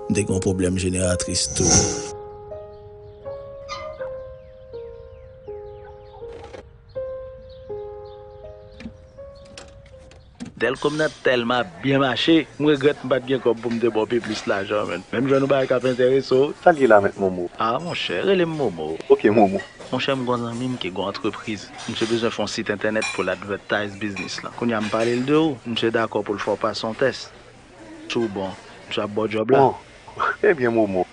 M te gen yon pwoblèm jeneratris tou. Delcom nan tèlman ap byen mache, m regrèt m pa t gen kòb pou m te ba w pi plis lajan, menn. Men m jwenn yon bagay k ap enterese w. Sa l ye la, Mèt Momo? Ah, monchè, rele m Momo. Ok, Momo. Monchè, m gon zanmi m ki gon antrepriz. Misye bezwen fè yon sit entènèt pou l advertise biznis lan. Kounye a m pale l de ou, misye dakò pou l fè w pase yon tès. Si w bon, misye ap ba w djòb la. Bon, ebyen, Momo,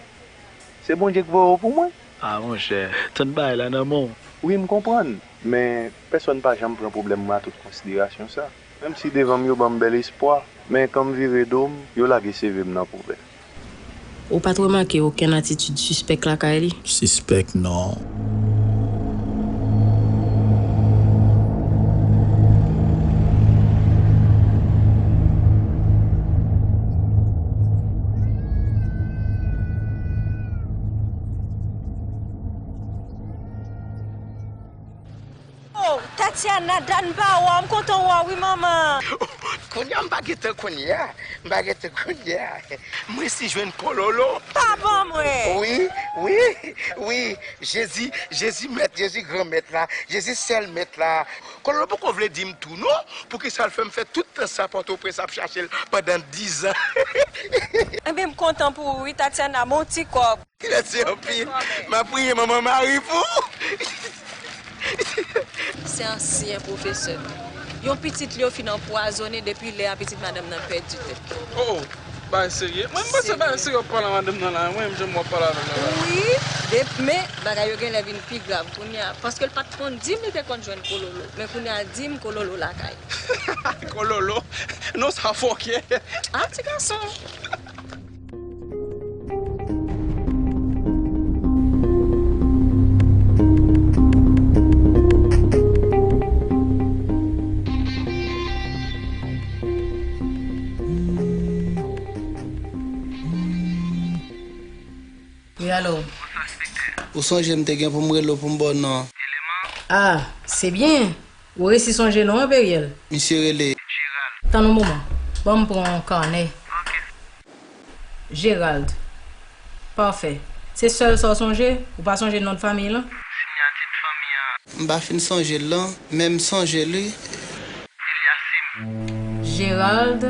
se Bondye k voye w pou mwen. Ah, monchè, tout bagay la nan men w. Wi, m konprann, men pèsonn pa janm pran pwoblèm mwen a tout konsiderasyon sa. Menm si devan m yo ban m bèl espwa, men kan m vire do m, yo lage seve m nan poubèl. Ou pa t remake okenn atitid sispèk lakay li? Sispèk, non. Oh, Tatiana, Dan pa wè w, m kontan wè w wi, manman. Kounye a m pa gentan kounye a, m pa gentan kounye a. M resi jwenn Kololo. Pa ban mwen. Wi, wi, wi, Jezi, Jezi mèt, Jezi gran mèt la, Jezi sèl mèt la. Kololo poko vle di m tou non, poukisa l fè m fè tout tan sa Pòtoprens ap chache l pandan dizan. Enben, m kontan pou ou wi, Tatiana, bon ti kòb. Mèsi anpil. M ap priye Manman Mari pou ou. Se ansyen pwofesè m. Yon pitit li yo fin anpwazonnen, depi lè a pitit madanm nan pèdi tèt. Oh, bagay serye. Mwen, m panse bagay serye w ap pale a madanm nan la. Mwen menm, jan m w ap pale avè l la. Wi, de, men bagay yo genlè vin pi grav kounye a. Paske l pa t konn di m li te konn jwenn Kololo. Men kounye a l di m Kololo lakay. Kololo? Non, sa fòkè. Ah, ti gason. Wi, alo. Ou sonje m te gen pou m rele w pou m ba w non an? Ah, se byen. Ou resi sonje non an, Periel? Misye rele Tann yon moman. Ban m pran yon kanè. Gerald. Pafè. Se sèl sa w sonje? Ou pa sonje non fanmi lan? Siyati fanmi an. M pa fin sonje l lan, men m sonje l wi. Eliasim. Gerald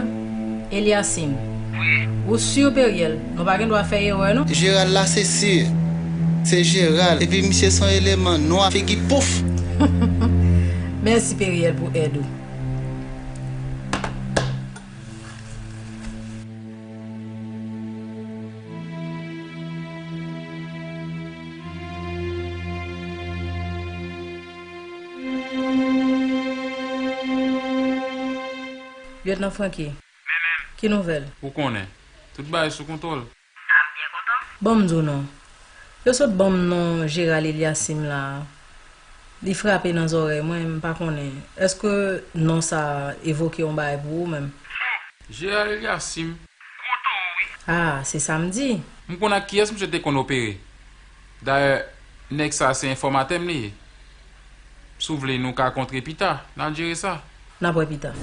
Eliasim. Wi. Ou si, Periel? Nou pa gen dwa fè erè non. Gerald la se si. Se Gerald. Epi misye se yon eleman nwa, figi pouf. Mèsi, Periel, pou èd ou. Lyetnan Francky. Men menm. Ki nouvèl? Ou konnen, tout bagay sou kontwòl. M ta byen kontan. Ban m di w non. Yo sot ban m non Gérald Eliasim la. Li frape nan zòrèy mwen, m pa konnen. Èske non sa a evoke yon bagay pou ou menm? Gérald Eliasim. Ah, se sa m di. M konn ak kiyès misye te konn opere. Dayè, nèg sa se enfòmatè m li ye. Si w vle, nou ka kontre pita, n a jere sa. N ap wè pita.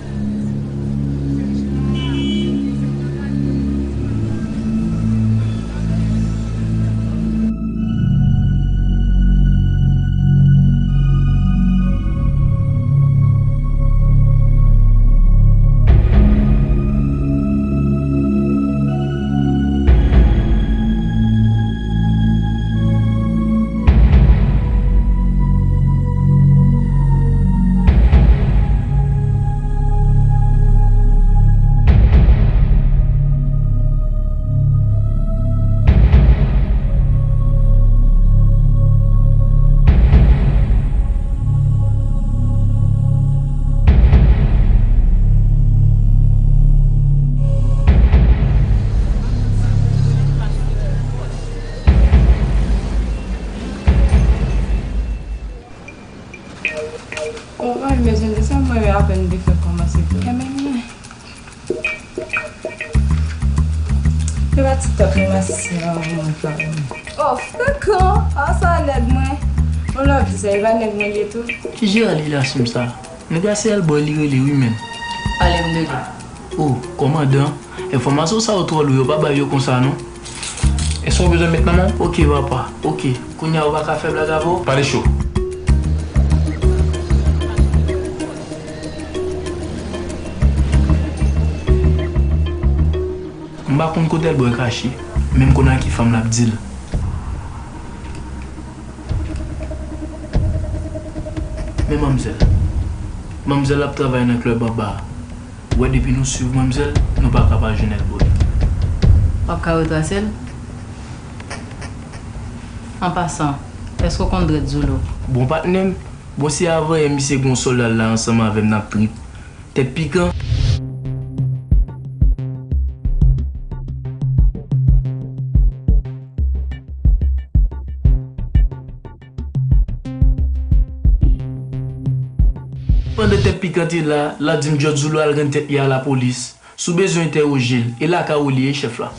O, mwen bezwen de sa, mwen apèn te fè kòmanse pou kè men mwen. Se pa TikTok non, mwen asiste nan yon moun flagrant. Oh, frekan! A sa nèg mwen. Yon lòt di sa, e pa nèg mwen li ye tou. Ki Gérald Eliasim sa? Nèg la se Hellboy li rele wi menm. Ale m de li. Oh, kòmandan, enfòmasyon sa yo twò lou, yo pa bay yo konsa non. Èske w bezwen met nan men w? Oke papa, oke. Kounye a ou pa ka fè blag avè w? Pale cho. M pa konn kote Hellboy kache, men m konn a ki fanm l ap di l. Men manmzèl. Manmzèl ap travay nan klèb anba a. Ou wè depi nou swiv manmzèl, nou pa ka pa jwenn Hellboy. W ap ka retrase l? An pasan, èske w konn Dread Zulu? Bon patnè m, bon si avan yè misye gen yon sòlda l la ansanm avè m n ap trip. Tèt pikan. Pandan Tèt Pikan te la, l ap di m Dread Zulu al rann tèt li a lapolis. Si w bezwen entèwoje l, e lakay ou li ye, chèf la.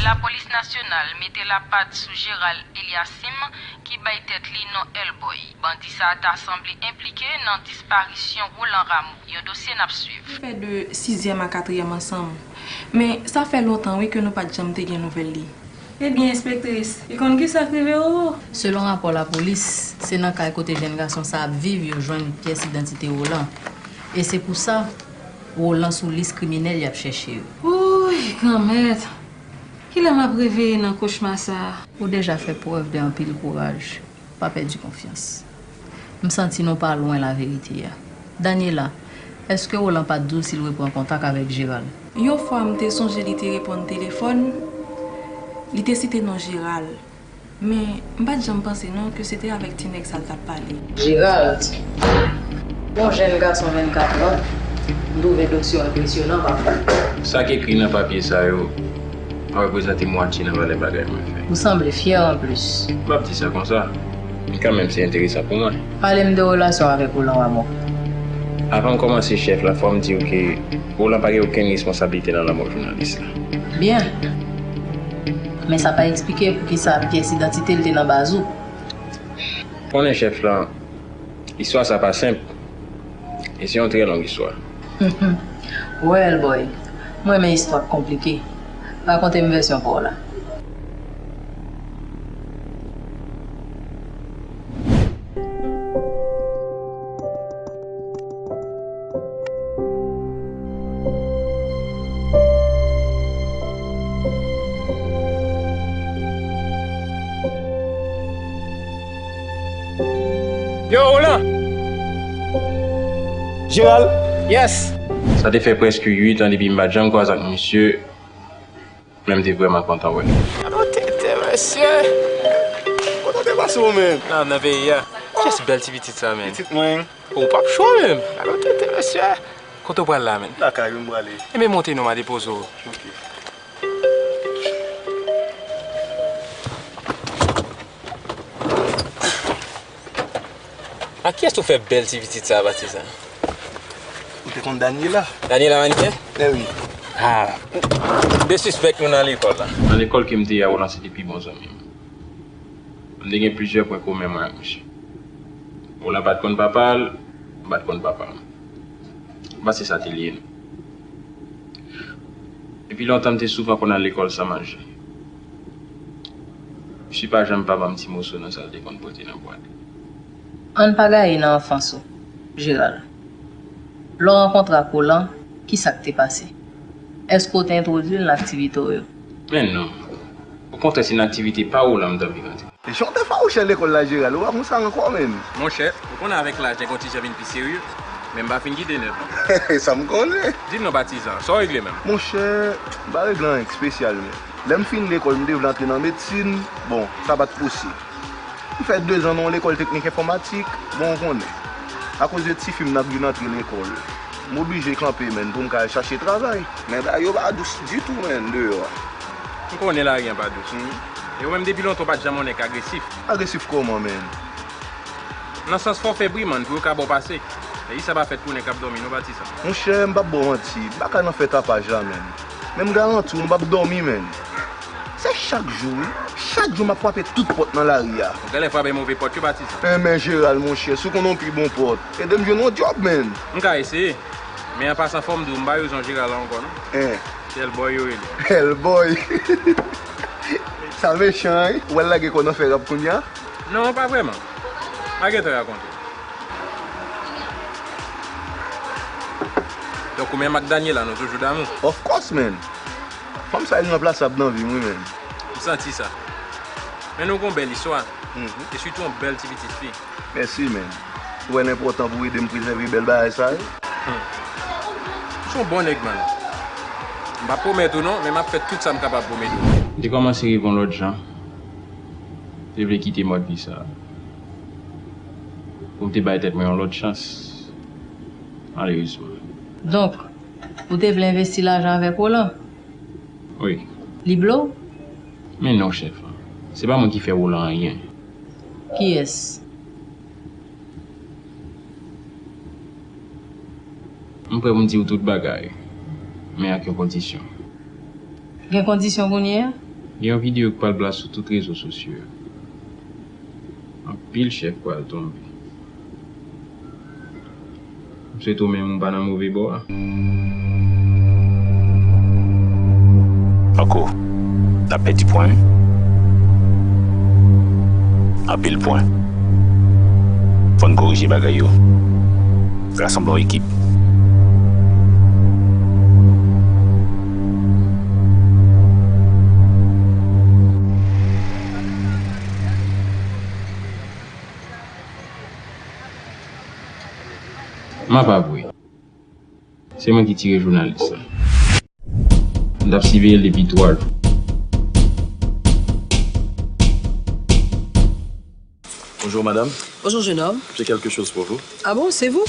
Lapolis nasyonal mete lapat sou Gérald Eliasim, ki bay tèt li non Hellboy. Bandi sa a ta sanble enplike nan disparisyon Roland Rameau, yon dosye n ap swiv. Fè de sizyèm a katriyèm ansanm. Men, sa fè lontan, wi, ke nou pa t janm te gen nouvèl li. Ebyen, enspektris, li konn kisa k rive Roro? Selon rapò lapolis, se nan kay kote jèn gason sa ap viv yo jwenn pyès idantite Roland. E se pou sa, Roland sou lis kriminèl y ap chèche yo. Wouy, Granmèt! Kilè m ap reveye nan kochma sa a? Ou deja fè prèv de anpil kouraj. Pa pèdi konfyans. M santi nou pa lwen laverite a. Daniela, èske Roland pa t di w si l reprann kontak avèk Gérald? Yon fwa m te sonje li te reponn telefòn, li te site non Gérald. Men, m pa t janm panse non ke se te avèk ti nèg sa l t ap pale. Gérald, yon jèn gason vennkat an, m twouve dosye w enpresyonan, papa. Sa k ekri nan papye sa yo pa reprezante mwatye nan valè bagay mwen fè. Ou sanble fyè anplis. M p ap di sa konsa, men kanmenm se enteresan pou mwen. Pale m de relasyon w avèk Roland Rameau. Avan m kòmanse, chèf la, fò m di w ke Roland pa gen okenn responsablite nan lanmò jounalis la. Byen. Men sa pa eksplike poukisa pyès idantite l te nan baz ou. Konnen chèf la, istwa sa pa senp. E se yon trè long istwa. Well, boy, mwen renmen istwa k konplike. Rakonte m vèsyon pa w la. Yo, Roland! Gérald! Yes! Sa te fè prèske uit an depi m pa t janm kwaze ak misye, men m te vrèman kontan wè l. Gade yon tete, mesye! Kote w te pase w menm? Nan, nan peyi a. Kiyès bèl ti pitit sa, menm? Pitit mwen. Ou p ap cho menm. Gade yon tete, mesye. Kote w pral la, menm? Lakay ou m prale. Enben monte non, m a depoze w. Ok. Ak kiyès ou fè bèl ti pitit sa a, Batizan? Ou te konn Daniela? Daniela Manike? Eh wi. Ah, m te sispèk nou nan lekòl la. Nan lekòl ke m te ye a, Roland se te pi bon zanmi m. M te gen plizyè pwen komen mwen ak misye. Roland pa t konn papa l, m pa t konn papa m. M panse sa te lye nou. Depi lontan, m te souvan konn al lekòl san manje. Misye pa janm pa ban m ti moso nan sa l te konn pote nan bwat li. Ann pa gaye nan anfans ou, Gérald. Lè w rankontre ak Roland, kisa k te pase? Èske w te entwodui l nan aktivite w yo? Men non. Okontrè, se nan aktivite pa Roland m t anvi rantre. E jan w te fawouchè lekòl la, Gérald, ou pa konn sa ankò, menn. Monchè, ou konnen avèk laj nèg yon ti jan vin pi serye, men m pa fin kite nèt non. Sa m konnen. Di m non, Batizan, sa w regle menm? Monchè, m pa regle anyen k espesyal, men lè m fin lekòl, m te vle antre nan medsin, bon, sa pa t posib. M fè dezan nan yon lekòl teknik enfòmatik, bon, ou konnen. Akoz de tifi m nan k vin antre lekòl, m oblije kanpe, menn, pou m ka al chache travay. Men bagay yo pa dous ditou, menn, deyò a. M konnen lari an pa dous. E ou menm depi lontan ou pa t janm yon nèg agresif. Agresif kòman, menn? Nan sans fò w fè bri, man, pou yo ka ba w pase. Peyi sa pa fèt pou nèg k ap dòmi non, Batizan. Monchè, m p ap ba w manti, m pa ka nan fè tapaj la, menn. Men m garanti w, m p ap dòmi, menn. Se chak jou, wi. Chak jou m ap frape tout pòt nan lari a. Ou genlè frape move pòt yo, Batizan. Enben, Gérald, monchè, si w konnen yon pi bon pòt, ede m jwenn yon djòb, menn. M ka eseye. Men an pasan, fò m di w, m pa rezon Gérald la ankò, non. En. Se Hellboy yo rele. Hellboy. Sa mechan, wi. Ou al lage kò w nan fè rap kounye a? Non, pa vrèman. M a gentan rakonte. Donk, ou menm ak Daniela, nou toujou damou? Of course, man. Fanm sa iranplasab nan vi m, wi, man. M santi sa. Men nou gon bèl istwa. Mhm. E sitou yon bèl ti pitit fi. Mèsi, man. Ou wè l enpòtan pou w ede m prezève bèl bagay sa yo? Hmm. Ou se yon bon nèg, man. M p ap pwomèt ou non, men m ap fè tout sa m kapab pou m ede w. M te kòmanse reve yon lòt jan. M te vle kite mòd vi sa a. Pou m te bay tèt mwen yon lòt chans. Malerezman. Donk, ou te vle envesti lajan avèk Roland? Wi. Li blo w? Men non, chèf. Se pa mwen ki fè Roland anyen. Kiyès? M prè pou m di w tout bagay, men ak yon kondisyon. Gen kondisyon kounye a? Gen yon videyo k pral blast sou tout rezo sosyo yo. Anpil chèf pral tonbe. M swete w menm ou pa nan move bò a. Uncle, n ap pèdi pwen wi. Anpil pwen. Fò n korije bagay yo. Rasanble yon ekip. M ap avwe. Se mwen ki tire jounalis la. M t ap siveye l depi twa jou. Bonjour madame. Bonjour jeune homme. J'ai quelque chose pour vous. Ah bon, c'est vous?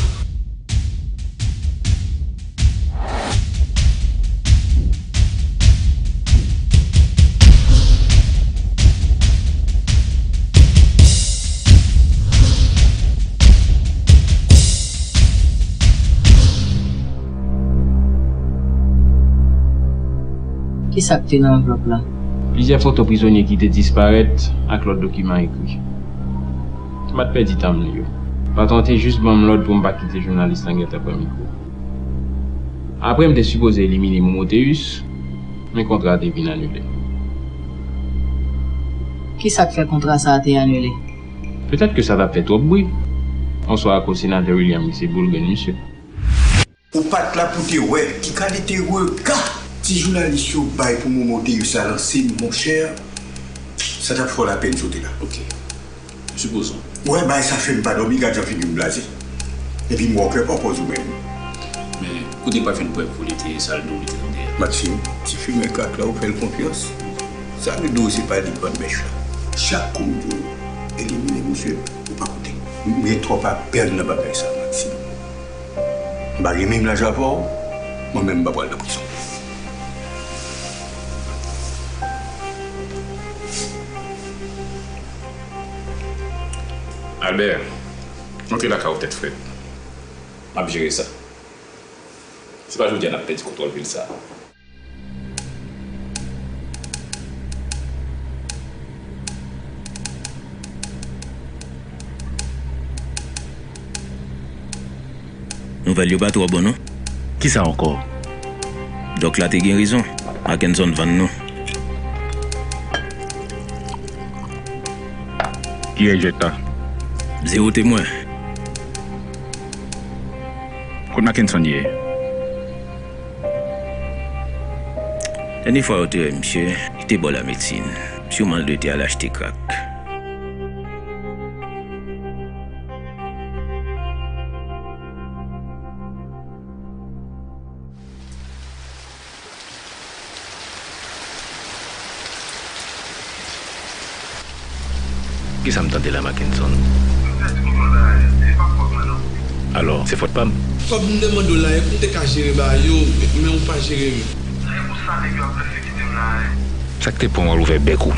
Kisa k te nan anvlòp la? Plizyè foto prizonye ki te disparèt ak lòt dokiman ekri. M pa t pèdi tan m li yo. Patwon an te jis ban m lòd pou m pa kite jounalis lan gentan pran mikwo. Apre m te sipoze elimine Momoteus, men kontra a te vin anile. Kisa k fè kontra sa a te anile? Petèt ke sa t ap fè twòp bri. Oswa akoz senatè William li se boul grenn misye. Ou pa t la pou te wè ki kalite rega ti jounalis yo bay pou Momoteus la lanse m, monchè, sa t ap fè w lapenn si w te la. Ok. Supposons. Ou wè, bagay sa fè m pa dòmi, gad jan figi m blaze. Epi m wè w klè pa w pòz ou menm. Men, kote l pral jwenn prèv pou li te sa l di w li te tande a? Maxime, ti fimè krak la, ou fè l konfyans? Sa vle di w se pa li k vann mèch la. Chak kou m di w elimine misye, ou pa koute. M gen twòp apèl nan bagay sa, Maxime. M pa gen menm laj avè w, mwen menm m pa pral nan prizon. Albert, monte lakay ou tèt frèt. M ap jere sa. Se pa jodi a n ap pèdi kontwòl vil sa a. Nouvèl yo pa twò bon non. Kisa ankò? Dòk la te gen rezon. Mackenson vann nou. Kiyès jwèt la? Zewo temwen. Kot Mackenson ye? Dènye fwa yo te wè misye, li te bò lamedsin. Siman l dwe te al achte krak. Kisa m tande la, Mackenson? Alò, se fòt pa m? Kòb m te mande w la, e pou m te ka jere bagay yo, men ou pa jere m. Se pou sa nèg yo ap prese kite m la, wi. Sa k te pran w al ouvè bèk ou?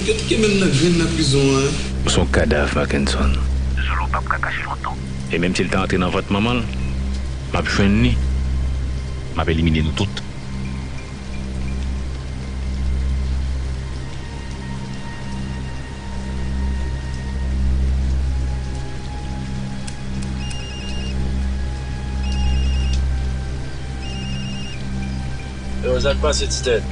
Yo pike menm nan grenn nan prizon an. Ou se yon kadav, Mackenson. Zulu p ap ka kache lontan. E menm si l ta antre nan vant manman l, m ap jwenn li, m ap elimine nou tout. Yo, sa k pase, ti tèt?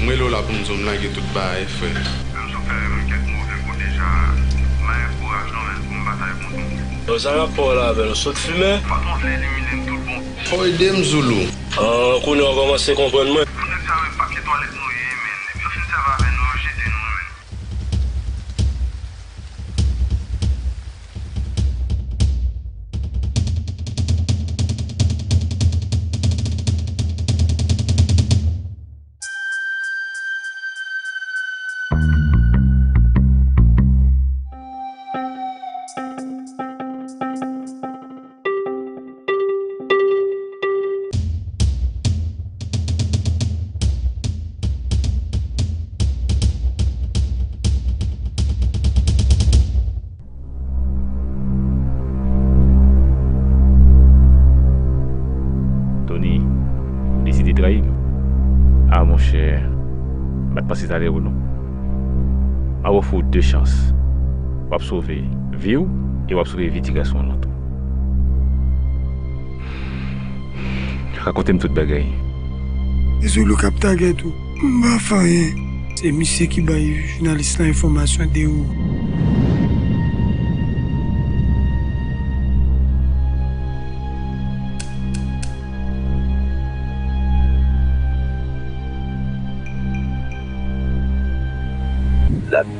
M rele w la pou m di w m lage tout bagay, frè. Menm si w fè m kèk move kou deja, m pa gen kouraj non, menn, pou m batay kont ou. Yo, sa rapò w la avè l? Ou sot fimen? Patwon vle elimine m tout bon. Fò w ede m, Zulu. Ah, kounye a w kòmanse konprann mwen. Pou nèg sa yo, e papye twalèt nou ye, menn. Depi yo fin sèvi avè nou, yo jete nou, menn. Tony, ou deside trayi m? Ah, monchè, m pa t panse sa de ou non. M ap ofri w de chans. W ap sove vi w e w ap sove vi ti gason an tou. Rakonte m tout bagay. E Zulu k ap tagèt ou. M pa fè anyen. Se misye ki bay jounalis lan enfòmasyon de ou.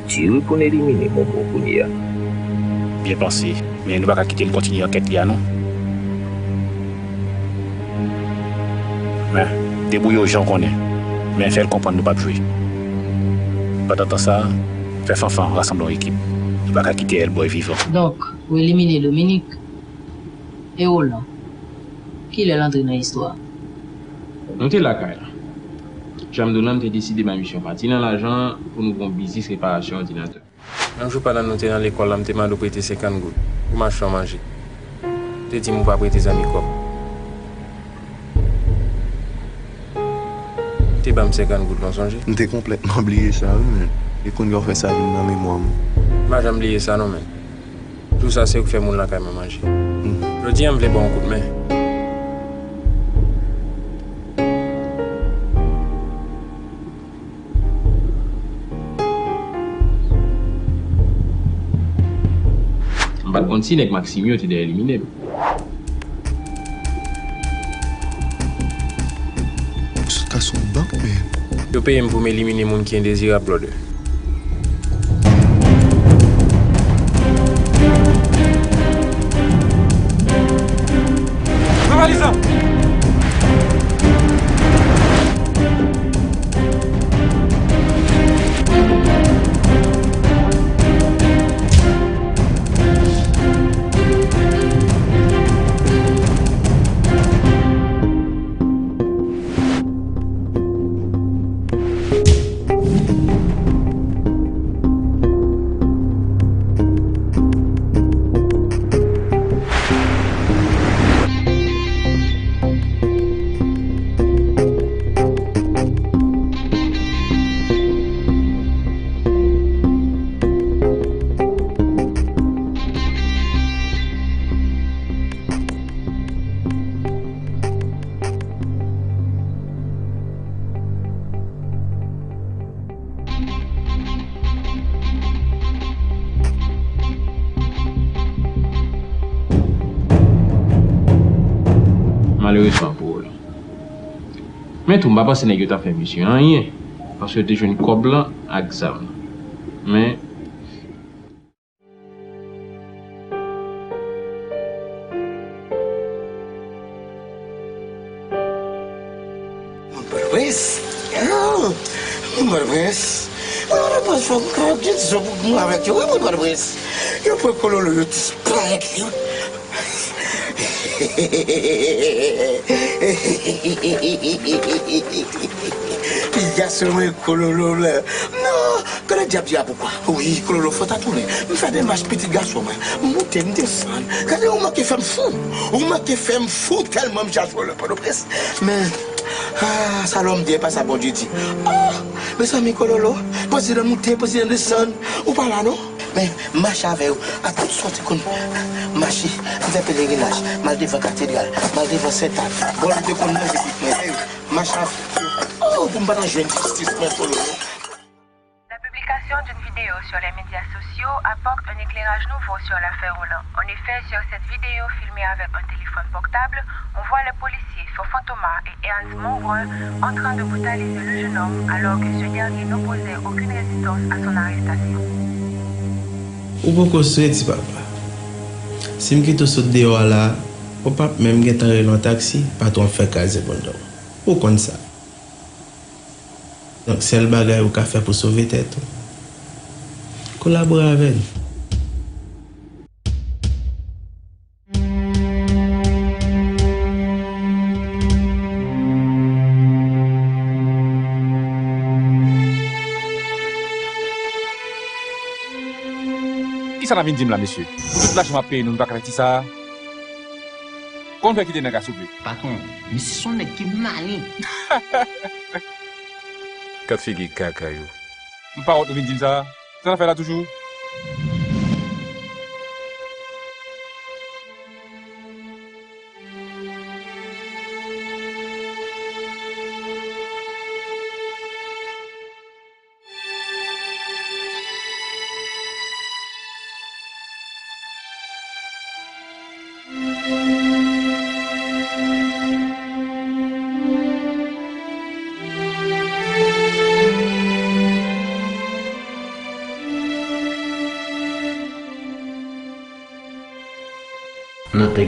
Tire pou n elimine Monmo kounye a. Byen panse, men nou pa ka kite l kontinye ankèt li a non. Men, debouye w jan w konnen. Men fè l konprann nou p ap jwe. Pandan tan sa a, fè Fanfan rasanble yon ekip. Nou pa ka kite Hellboy vivan. Donk, ou elimine Dominique e Roland. Kilè l antre nan istwa a? Nou te lakay la. Jan m di w la, m te deside bay misye yon pati nan lajan pou nou fè yon biznis reparasyon òdinatè. Yon jou pandan nou te nan lekòl la, m te mande w prete senkant goud pou m achte yon manje. Ou te di m ou pa prete zanmi kòb. Ou te ban m senkant goud la, w sonje? M te konplètman bliye sa, wi, men. E kounye a w fè sa vin nan memwa m. M pa janm bliye sa, non, men. Jou sa, se ou k fè moun lakay mwen manje. Hmm. Jodi a, m vle ba w yon kout men. M pa t konn si nèg Maxime yo te dèyè elimine m. Sot ka sou yon bank, men. Yo peye m pou m elimine moun ki endezirab, brother. Pran valiz lan! Malerezman pou ou la. Men tou, m pa panse nèg yo t ap fè misye anyen, paske yo te jwenn kòb lan ak zam. Men, Moun Pòtoprens. Moun Pòtoprens. Moun Pòtoprens, fòk mwen gen zòb pou mwen avèk yo. Wi, moun Pòtoprens. Yo pran Kololo, yo disparèt li. Piga sou mwen Kololo la. Non, gade dyab di a poukwa. Wi, Kololo, fò ta tounen. M fè demach pitit gason mwen. M moute, m desann. Gade, ou manke fè m fou. Ou manke fè m fou tèlman m chache w nan Pòtoprens. Men, ah, sa lòm di, e pa sa Bondye di. Ah, mezanmi, Kololo, prezidan moute, prezidan desann. Ou pa la, non? Men, mache avè yo, a tout sa w te konn mache, m fè pelerinaj, m al devan katedral, m al devan Sentàn, bò nou te konn manje kwit mwen, ey, mache avè yo. Oh, pou m pa ta jwenn jistis mwen, Kololo. La publication d'une vidéo sur les médias sociaux apporte un éclairage nouveau sur l'affaire Roland. En effet, sur cette vidéo filmée avec un téléphone portable, on voit le policier Fanfan Thomas et Ernst Monbrun en train de brutaliser le jeune homme alors que ce dernier n'opposait aucune résistance à son arrestation. Ou poko soti, papa. Si m kite w sot deyò a la, ou p ap menm gentan rele yon taksi, patwon ap fè kraze bondòm. Ou konn sa. Donk, sèl bagay ou ka fè pou sove tèt ou, kolabore avè n. Kisa n ap vin di m la, mesye? Pou tout lajan m ap peye nou, nou pa ka fè ti sa a? Kòman n fè kite nèg la, souple? Patwon, misye se yon nèg ki malen. Kat figi kaka yo. M pa wont nou vin di m sa. Sa n ap fè la toujou?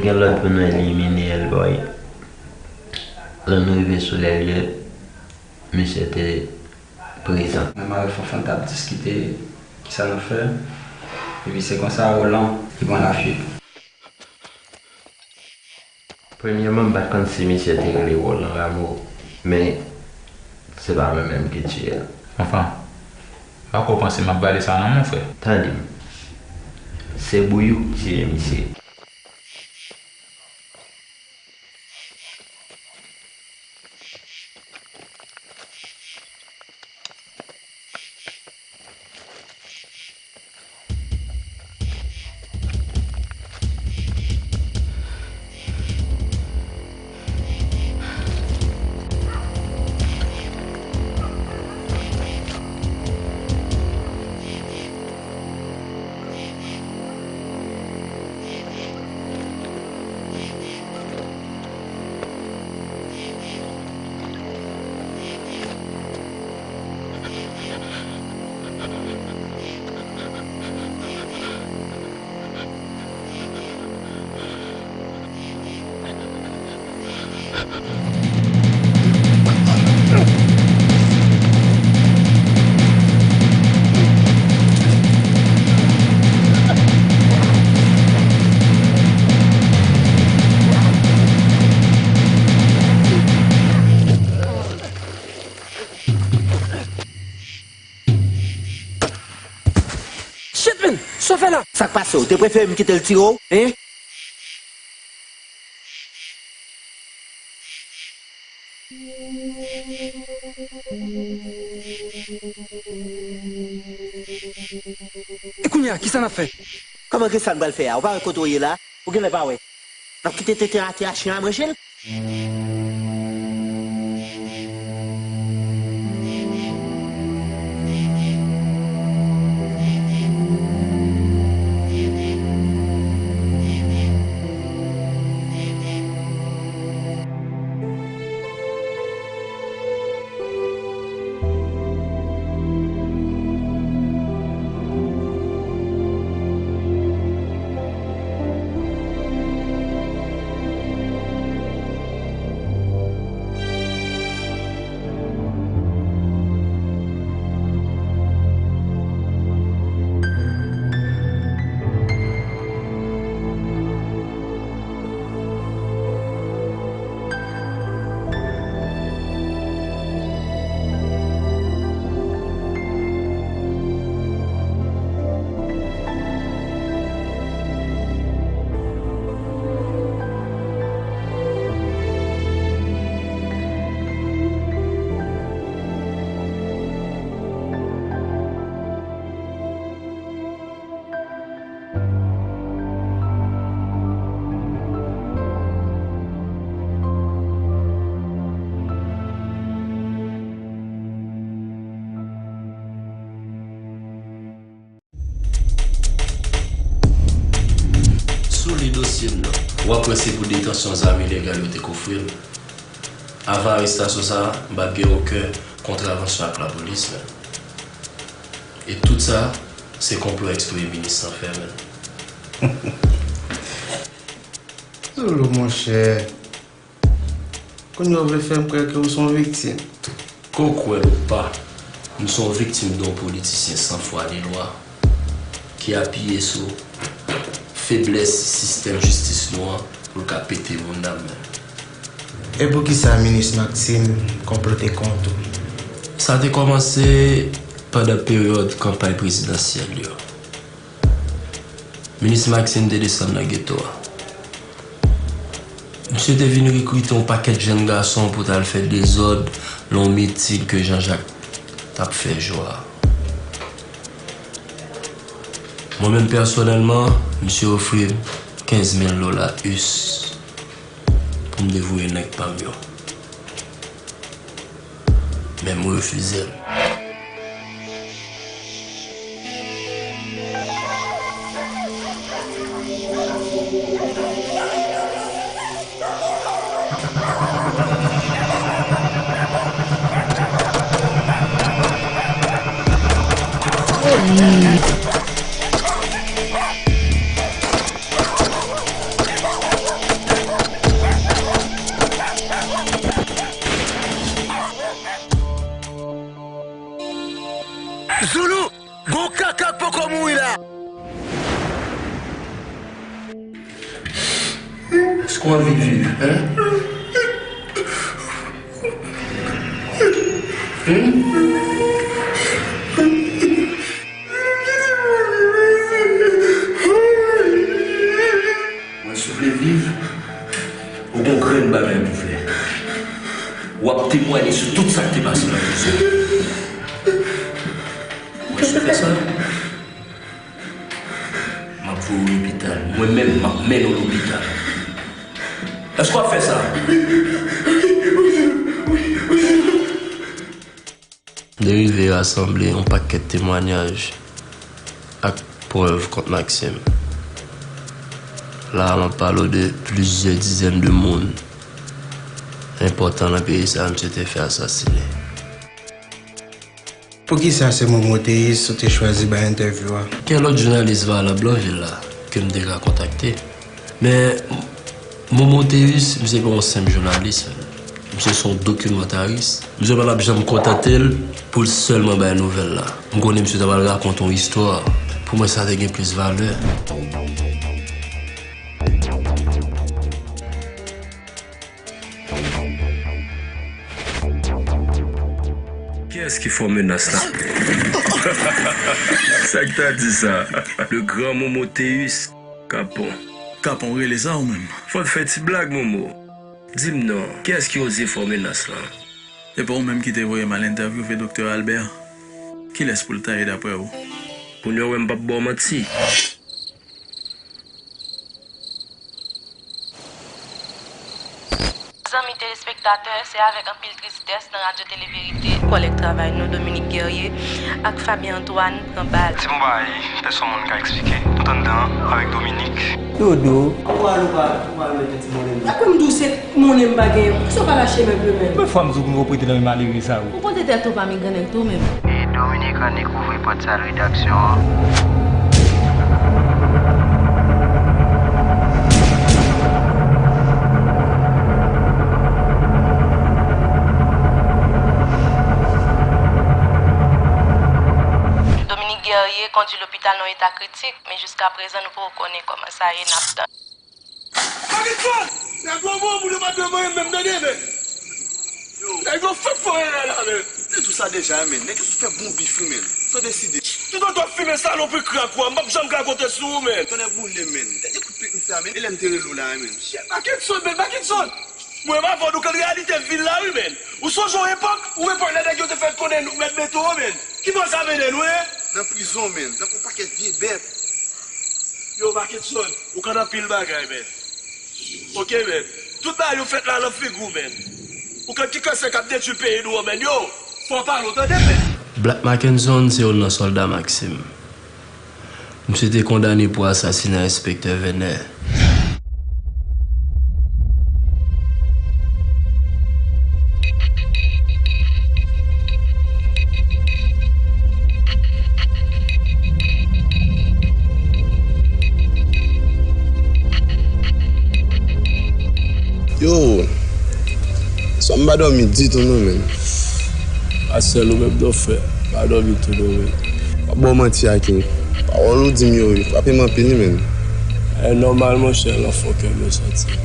Gen lòd pou nou elimine Hellboy. Lè nou rive sou lè lye, misye te prezan. Mwen avè Fanfan t ap diskite kisa n ap fè. Epi se konsa Roland li pran lafyit. Premyèman, m pa t konn si misye te rele Roland Rameau, men se pa mwen menm ki tiye l. Fanfan, m pa kwè w panse m ap vale sa non, mon frè. Tande m. Se Bouyou k tiye misye. Shit, man! Sa w fè la? Sa k pase w? Te prefere m kite l tire w? Hein? E kounye a, kisa n ap fè? Kòman kisa n pral fè a? Ou pa wè kote w ye la? Ou genlè pa wè. N ap kite tenten atè a, chen a manje l? Sou li dosye m nan, w ap wè se pou detansyon zam ilegal yo te kofre l. Avan arestasyon sa a, m pa t gen okenn kontravansyon ak lapolis, men. E tout sa, se konplo eksprè minis lan fè, men. Zolo, monchè. Kounye a w vle fè m kwè ke w se yon viktim. Ke w kwè l ou pa, m se yon viktim de yon politisyen san fwa ni lwa ki apiye sou feblès sistèm jistis nou an pou l ka pete moun nan men. E poukisa minis Maxime konplote kont ou? Sa te kòmanse pandan peryòd kanpay prezidansyèl yo. Minis Maxime te desann nan geto a. Misye te vin rekrite yon pakèt jèn gason pou t al fè dezòd nan yon miting ke Jean Jacques t ap fè jou a. Mwen menm pèsonèlman, misye ofri m kenz mil dola us pou m te voye nèg pa m yo. Men m refize l. Ou anvi viv, en? Hmm? Mwen, si w vle viv, ou gon grenn bagay pou fè. W ap temwaye sou tout sa k te pase nan prizon. Mwen, si w fè sa, m ap voye w lopital. Mwen menm, m ap mennen w lopital. Èske w ap fè sa? M te rive rasanble yon pakèt temwayaj ak prèv kont Maxime. La a, m ap pale w de plizyè dizèn de moun enpòtan nan peyi sa a misye te fè asasinen. Poukisa se Momo Théus ou te chwazi bay entèvyou a? Kèl lòt jounalis valab nan vil la ke m te ka kontakte? Men, Momo Théus, misye pa yon senp jounalis. Misye se yon dokimantaris. Misye pa t ap janm kontante l pou l sèlman bay nouvèl la. M konnen misye ta pral rakonte yon istwa. Pou mwen, sa te gen plis valè. Kiyès ki fè w menas la? Sa k ta di sa? Le grand Momoteus Capon. Capon, rele sa ou menm? Fò n fè ti blag, Momo. Di m non, kiyès ki oze fè w menas la? E pa ou menm ki te voye m al entèvyouve Doktè Albert? Kilès pou l ta ye daprè ou? Kounye a w wè m p ap ba w manti. Zanmi telespektatè, se avèk anpil tristès nan Radyo Tele Verite, kòlèg travay nou, Dominique Guerrier, ak Fabien Antoine pran bal. Ti bon bagay, pèsonn moun ka eksplike. Tout anndan an, avèk Dominique. Dodo. Ou pral, ou pral, ou pral mete ti monnen m. Dakò, m di w se monnen m pa genyen. Poukisa w pa lache m enpe menm? Men fwa m di w pou nou prete nan men malere sa yo. Ou pote tèt ou pa m, e grannèg tou menm. E Dominique annik ouvri pòt sal redaksyon an. Dominique Guerrier kondui lopital nan yon eta kritik, men jiskaprezan nou poko konnen kòman sa ye, n ap tann. Pakèt fòs! Nèg yo bon pou yo pa dwe manyen menm, tande, men. Nèg yo fèk fò erè la, men. M te di w sa deja, men. Nèg yo sou fè bon bif, wi, men. Sa w deside. Toutotan w ap fimen salopri krak ou a, m p ap janm ka konte sou ou, men. Tonnè boule, men. Tande kout pik m fè a, men. E lè m te rele w la, men. Shit, Bakinson, men, Bakinson! Mwen m avè w, nou konn reyalite vil la, wi, men. Ou sonje yon epòk, yon epòk lè nèg yo te fè konnen nou mèt mete w, men. Ki bò sa mennen nou, en? Nan prizon, men. Tankou pakèt vye bèt. Yo, Bakinson, ou konn anpil bagay, men. Oke, men. Tout bagay yo fèt la nan figi w, men. Ou konn ki kansè k ap detwi peyi nou an, men. Yo, fò w pale w, tande, men. Black Mackenson se youn nan sòlda Maxime. Misye te kondane pou asasina Enspektè Venner. Yo, swa m pa dòmi ditou non, men. Marcel, ou menm non, frè. Pa dòmi tou non, men. M ap ba w manti, Akin. Pawòl ou di m yo, yo frape m anpil, wi, men. E nòmal, monchè, nan fon kè m yo soti.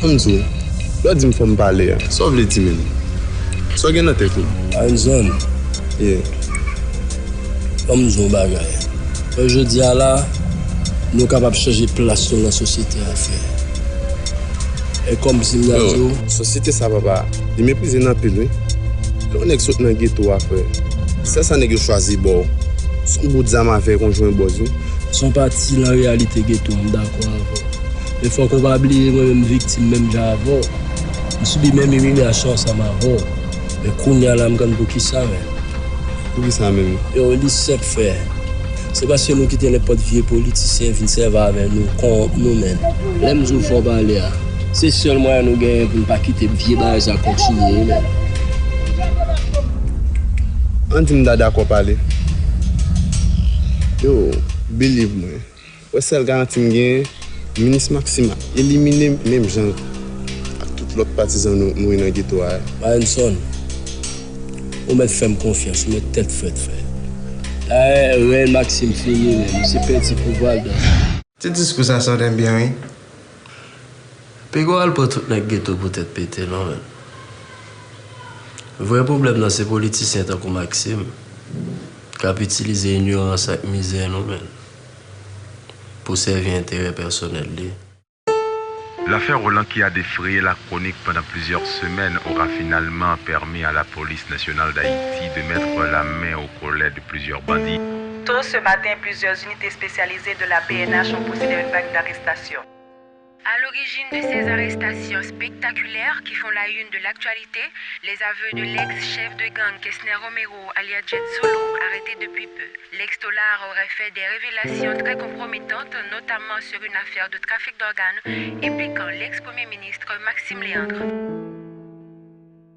Ann di w, lè w di m fò m pale a, sa w vle di, men? Sa w gen nan tèt ou? Anzon. Yeah. Ban m di w yon bagay. Jodi a la, nou kapab chanje plas nou nan sosyete a, frè. E kòmsi m ta di w. Sosyete sa, papa, li meprize n anpil, wi. Lè yon nèg sot nan geto a, frè, sèl sa nèg yo chwazi ba w, se yon bout zam avèk yon jwen bòz, wi. Se yon pati nan reyalite geto a, m dakò avè w. Men fòk ou pa bliye mwen menm viktim menm jan avè w. M sibi menm imilyasyon ansanm avè w. Men kounye a la m konn poukisa, men. Poukisa menm? Yo, li senp, frè. Se paske nou kite nenpòt vye politisyen vin sèvi avè nou, kòwonp nou, men. Lè m di w fò w pale a, se sèl mwayen nou genyen pou n pa kite vye bagay sa kontinye, men. Ann di m ta dakò pale. Yo, believe mwen. Wè, sèl garanti m genyen, Minis Maxime ap elimine m menm jan ak tout lòt patizan nou, nou ye nan geto a. Marenson, ou mèt fè m konfyans, ou mèt tèt frèt, frè. Dayè, rèy Maxime fini, men misye pèdi pouvwa l dan. Ti diskou sa sonnen byen, wi. Piga w al pran tout nèg geto pou tèt pete non, menn. Vrè pwoblèm nan se politisyen tankou Maxime k ap itilize inyorans ak mizè nou, menn, pou sèvi enterè pèsonèl li. L'affaire Roland qui a défrayé la chronique pendant plusieurs semaines aura finalement permis à la police nationale d'Haïti de mettre la main au collet de plusieurs bandits. Tôt ce matin, plusieurs unités spécialisées de la P N H ont procédé à une vague d'arrestations. À l'origine de ces arrestations spectaculaires qui font la une de l'actualité, les aveux de l'ex-chef de gang Kesner Romero, alias Jet Zulu, arrêté depuis peu. L'ex-tôlard aurait fait des révélations très compromettantes, notamment sur une affaire de trafic d'organes impliquant l'ex-premier ministre Maxime Léandre.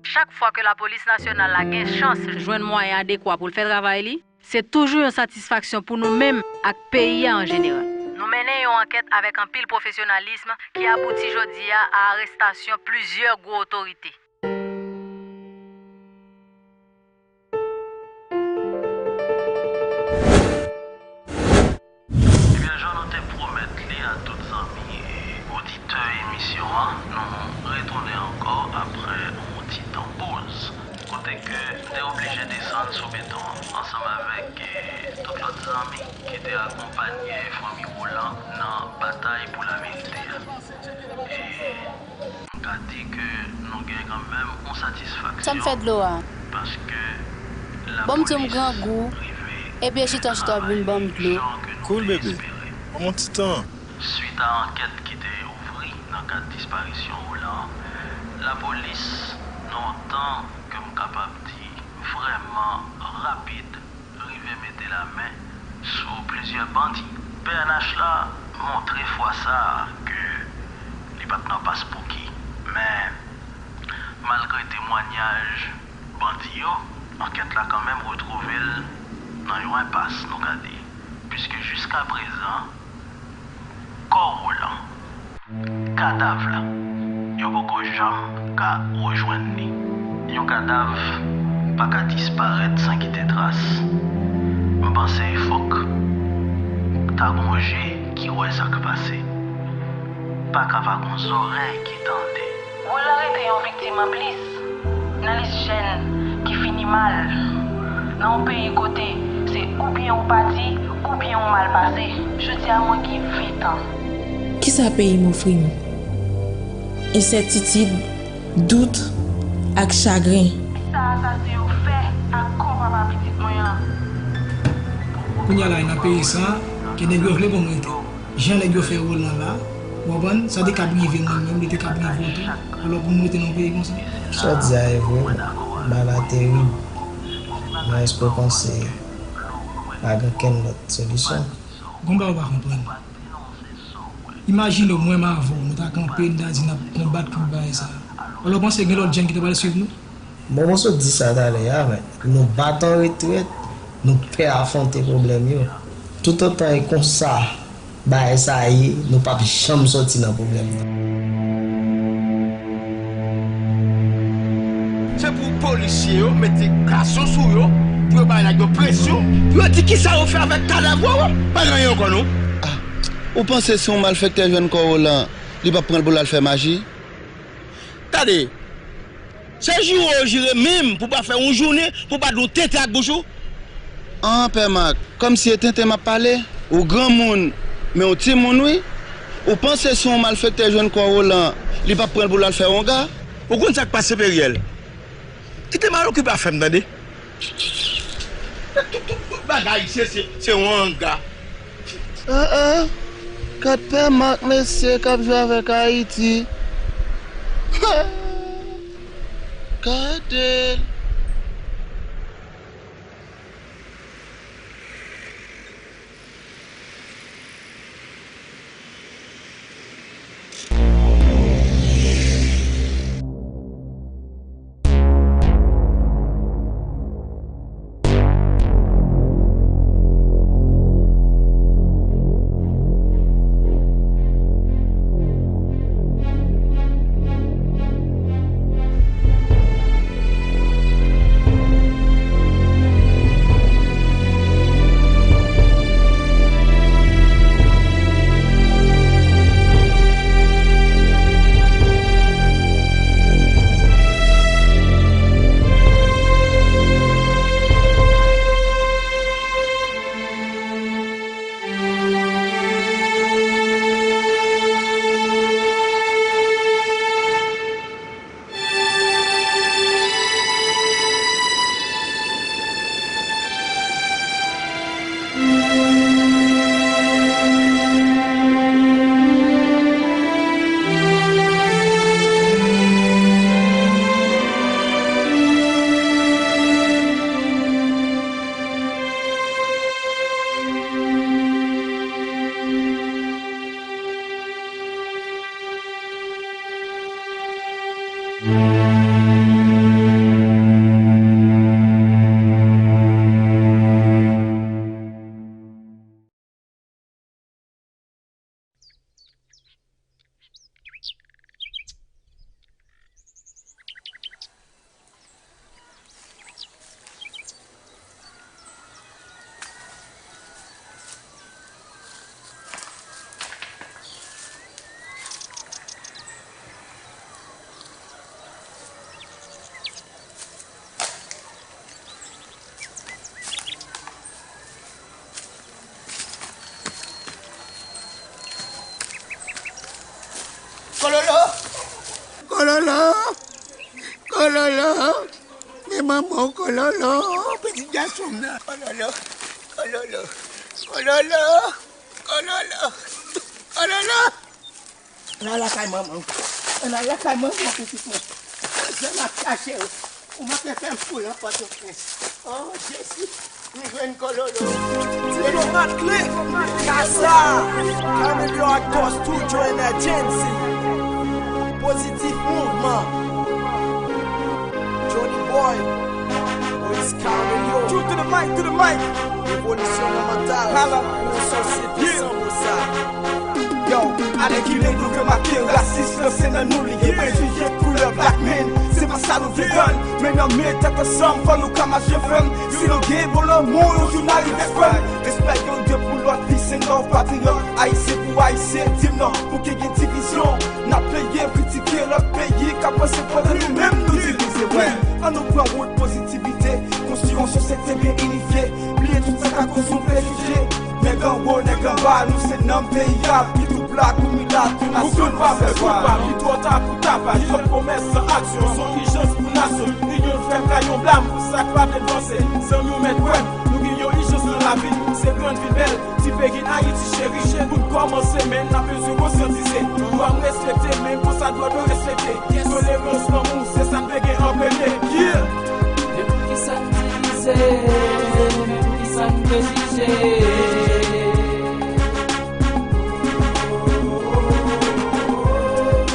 Chak fwa ke lapolis nasyonal la gen chans jwenn mwayen adekwa pou l fè travay li, se toujou yon satisfaksyon pou nou menm ak peyi a an jeneral. Nou mennen yon ankèt avèk anpil pwofesyonalis ki abouti jodi a a arestasyon plizyè gwo otorite. Ebyen, jan nou te pwomèt li a tout zanmi e oditè emisyon an, nou retounen ankò apre yon ti tan poz, kote ke m te oblije desann sou beton an, ansanm avèk e tout lòt zanmi ki te akonpanye fanmi Roland nan batay pou laverite a. E m ka di ke nou gen kanmenm yon satisfaksyon, paske lapolis rive aji jan ke nou te espere. Bon, m di w m grangou, epi e chita chita w ap vin ban m dlo. Cool, bebe. Ban m yon ti tan. Swit a ankèt ki te ouvri nan kad disparisyon Roland an, lapolis, nan yon tan ke m kapab di vrèman rapid, rive mete lamen sou plizyè bandi. P N H la montre fwa sa a ke li pa t nan paspouki. Men, malgre temwanyaj bandi yo, ankèt la kanmenm retwouve l nan yon enpas, nou ka di, piske jiskaprezan, kò Roland, kadav la, yo poko janm ka rejwenn li. Yon kadav pa ka disparèt san kite tras. M panse fòk ta gon je ki wè sa k pase. Pa ka pa gon zòrèy ki tande. Roland rete yon viktim anplis nan lis jèn ki fini mal nan yon peyi kote se oubyen ou pati oubyen ou mal pase. Jodi a mwen gen ven tan. Kisa peyi m ofri m? Ensètitid, dout, ak chagren. Sa asase yo fè ak kò papa pitit mwen an. Kounye a la, nan peyi sa, ke nèg yo vle pou m rete. Jan nèg yo fè Roland la, ou konprann? Sa te kab rive mwen menm, li te kab rive w tou. Alò pou nou rete nan yon peyi konsa? Sa w di a e vre, bagay la terib. Men èske w panse pa gen kenn lòt solisyon? Gon bagay ou pa konprann. Imajine w, mwen m avè w, nou ta kanpe, nou ta di n ap konbat kont bagay sa. Alò w panse gen lòt jèn ki ta pral swiv nou? Bon, mwen sot di sa talè a, men nou pa t an retrèt, nou pè afwonte pwoblèm yo. Toutotan e konsa bagay sa ye, nou p ap janm sòti nan pwoblèm nan. Se pou polisye yo mete gason sou yo, pou yo bay nèg yo presyon, pou yo di kisa yo fè avèk kadav ou. Pa gen anyen ankò non. Ah, ou panse si yon malfektè jwenn kò Roland, li p ap pran l pou l al fè maji? Tande, se jire yo jire menm pou pa fè yon jounen pou pa di yon tenten ak bouch ou. An, Pè Mak, kòmsi e tenten m ap pale? Ou granmoun, men ou timoun wi. Ou panse si yon malfektè jwenn kò Roland, li p ap pran l pou l al fè wonga? Ou konn sa k pase Peryèl? Kite malokipe afè m tande. Tout, tout, tout bagay se, se, se yon anga. Ah, ah. Gad Pè Mak, mesye, k ap jwe avèk Ayiti. Gade l. Kololo! Kololo! Kololo! Men manman w, Kololo! Pitit gason m nan! Kololo! Kololo! Kololo! Kololo! Kololo! Ann al lakay manman w. Ann al lakay manman w, pitit mwen. Zòn ap chache w. Ou manke fè m foul nan Pòtoprens. O Jezi, m jwenn Kololo. Diplomat kle, Kasa, Cameleon ak Boss Studio and Agency. Pozitif Mouvman. Johnny Boy, Moïse Cameleon. True to the mic, to the mic. Revolisyon nan mantal. Hala. Pou yon sosyete san bosa. Yo, alèkile nou ke make rasis, se nan nou li ye. Prejije koulè black man, se pa sa nou vle tann. Men nan men tèt ansanm, fò nou ka mache fèm. Si nou gen bon lanmou, yon jou n a rive fèm. Respè yon dye pou lòt, peace and love, patriyòt. Ayisyen pou Ayisyen, di m non, pou ki gen divizyon. N ap plede kritike lòt peyi, k ap panse pandan nou menm nou divize, wè. An nou pran wout pozitivite, konstwi yon sosyete byen inifye. Bliye tout sa k ka koz nou prejije. Nèg anwo, nèg anba, nou se nanm peyi a. Ki tou blan kou milat, tou nasyon nou se vwa. Li twò ta pou tapaj, lòt pwomès san aksyon. Se yon ijans pou nasyon, inyon fè kay yon blam pou sa k pa vle vanse. Zanmi w mèt wè m, nou gen yon ijans nan lavi, se grann vil bèl. Ti peyi Ayiti cheri, pou n kòmanse, men n ap bezwen konsyantize. Dwa m respekte, men konsa dwa nou respekte. Tolerans, lanmou, se sa n vle gen an premye. Yeah! Men poukisa n divize? Men poukisa n prejije?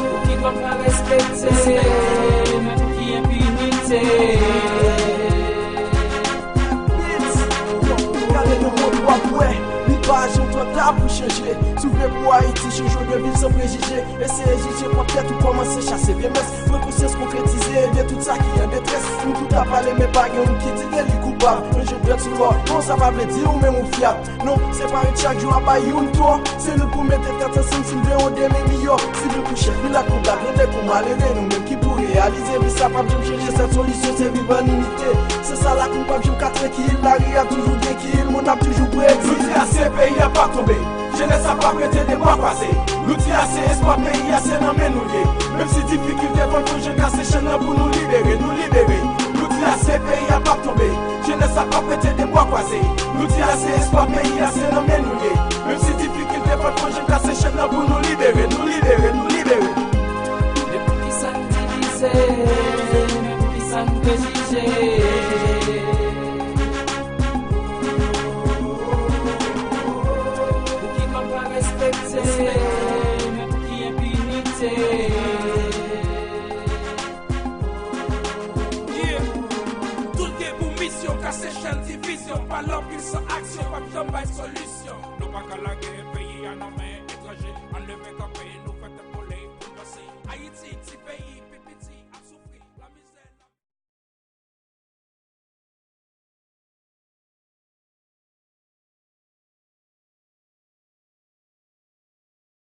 Poukisa n pa respekte? Men pou ki enpinite? Gade nan mond w ap wè, li pa janm twò ta pou chanje. Si w vle pou Ayiti chanje, w dwe viv san prejije. Eseye jije pwòp tèt ou, kòmanse chase vye mès. Pran konsyans, konkretize, ede tout sa ki an detrès. Nou tout ap pale, men pa gen youn ki di ke li koupab. Ranje dwèt sou lòt, non, sa pa vle di ou menm ou fyab. Non, se pa ret chak jou ap bay youn tò. Se nou pou mete tèt ansanm si n vle yon demen miyò. Sivil kou chèf, milat kou blan, grandè kou malere, nou menm ki pou reyalize. Men sa p ap janm chanje, sèl solisyon se viv an inite. Se sa la ke nou p ap janm ka trankil. Lari a toujou gen kil, moun ap toujou predi. Nou di ase, peyi a p ap tonbe. Jenès la p ap rete de bra kwaze. Nou di ase, espwa peyi a se nan men nou l ye. Menm si difikilte, fò n fè jan kase chenn nan pou nou libere, nou libere. Nou di ase, peyi a p ap tonbe. Jenès la p ap rete de bra kwaze. Nou di ase, espwa peyi a se nan men nou l ye. Menm si difikilte, fò n fè jan kase chenn nan pou nou libere, nou libere, nou libere. Men poukisa n divize? Men poukisa n prejije? Pou ki kòd pa respekte? Men pou ki enpinite? Yeah. Tout gen pou misyon kase chenn divizyon. Pale anpil san aksyon p ap janm bay solisyon. Nou pa ka lage peyi a nan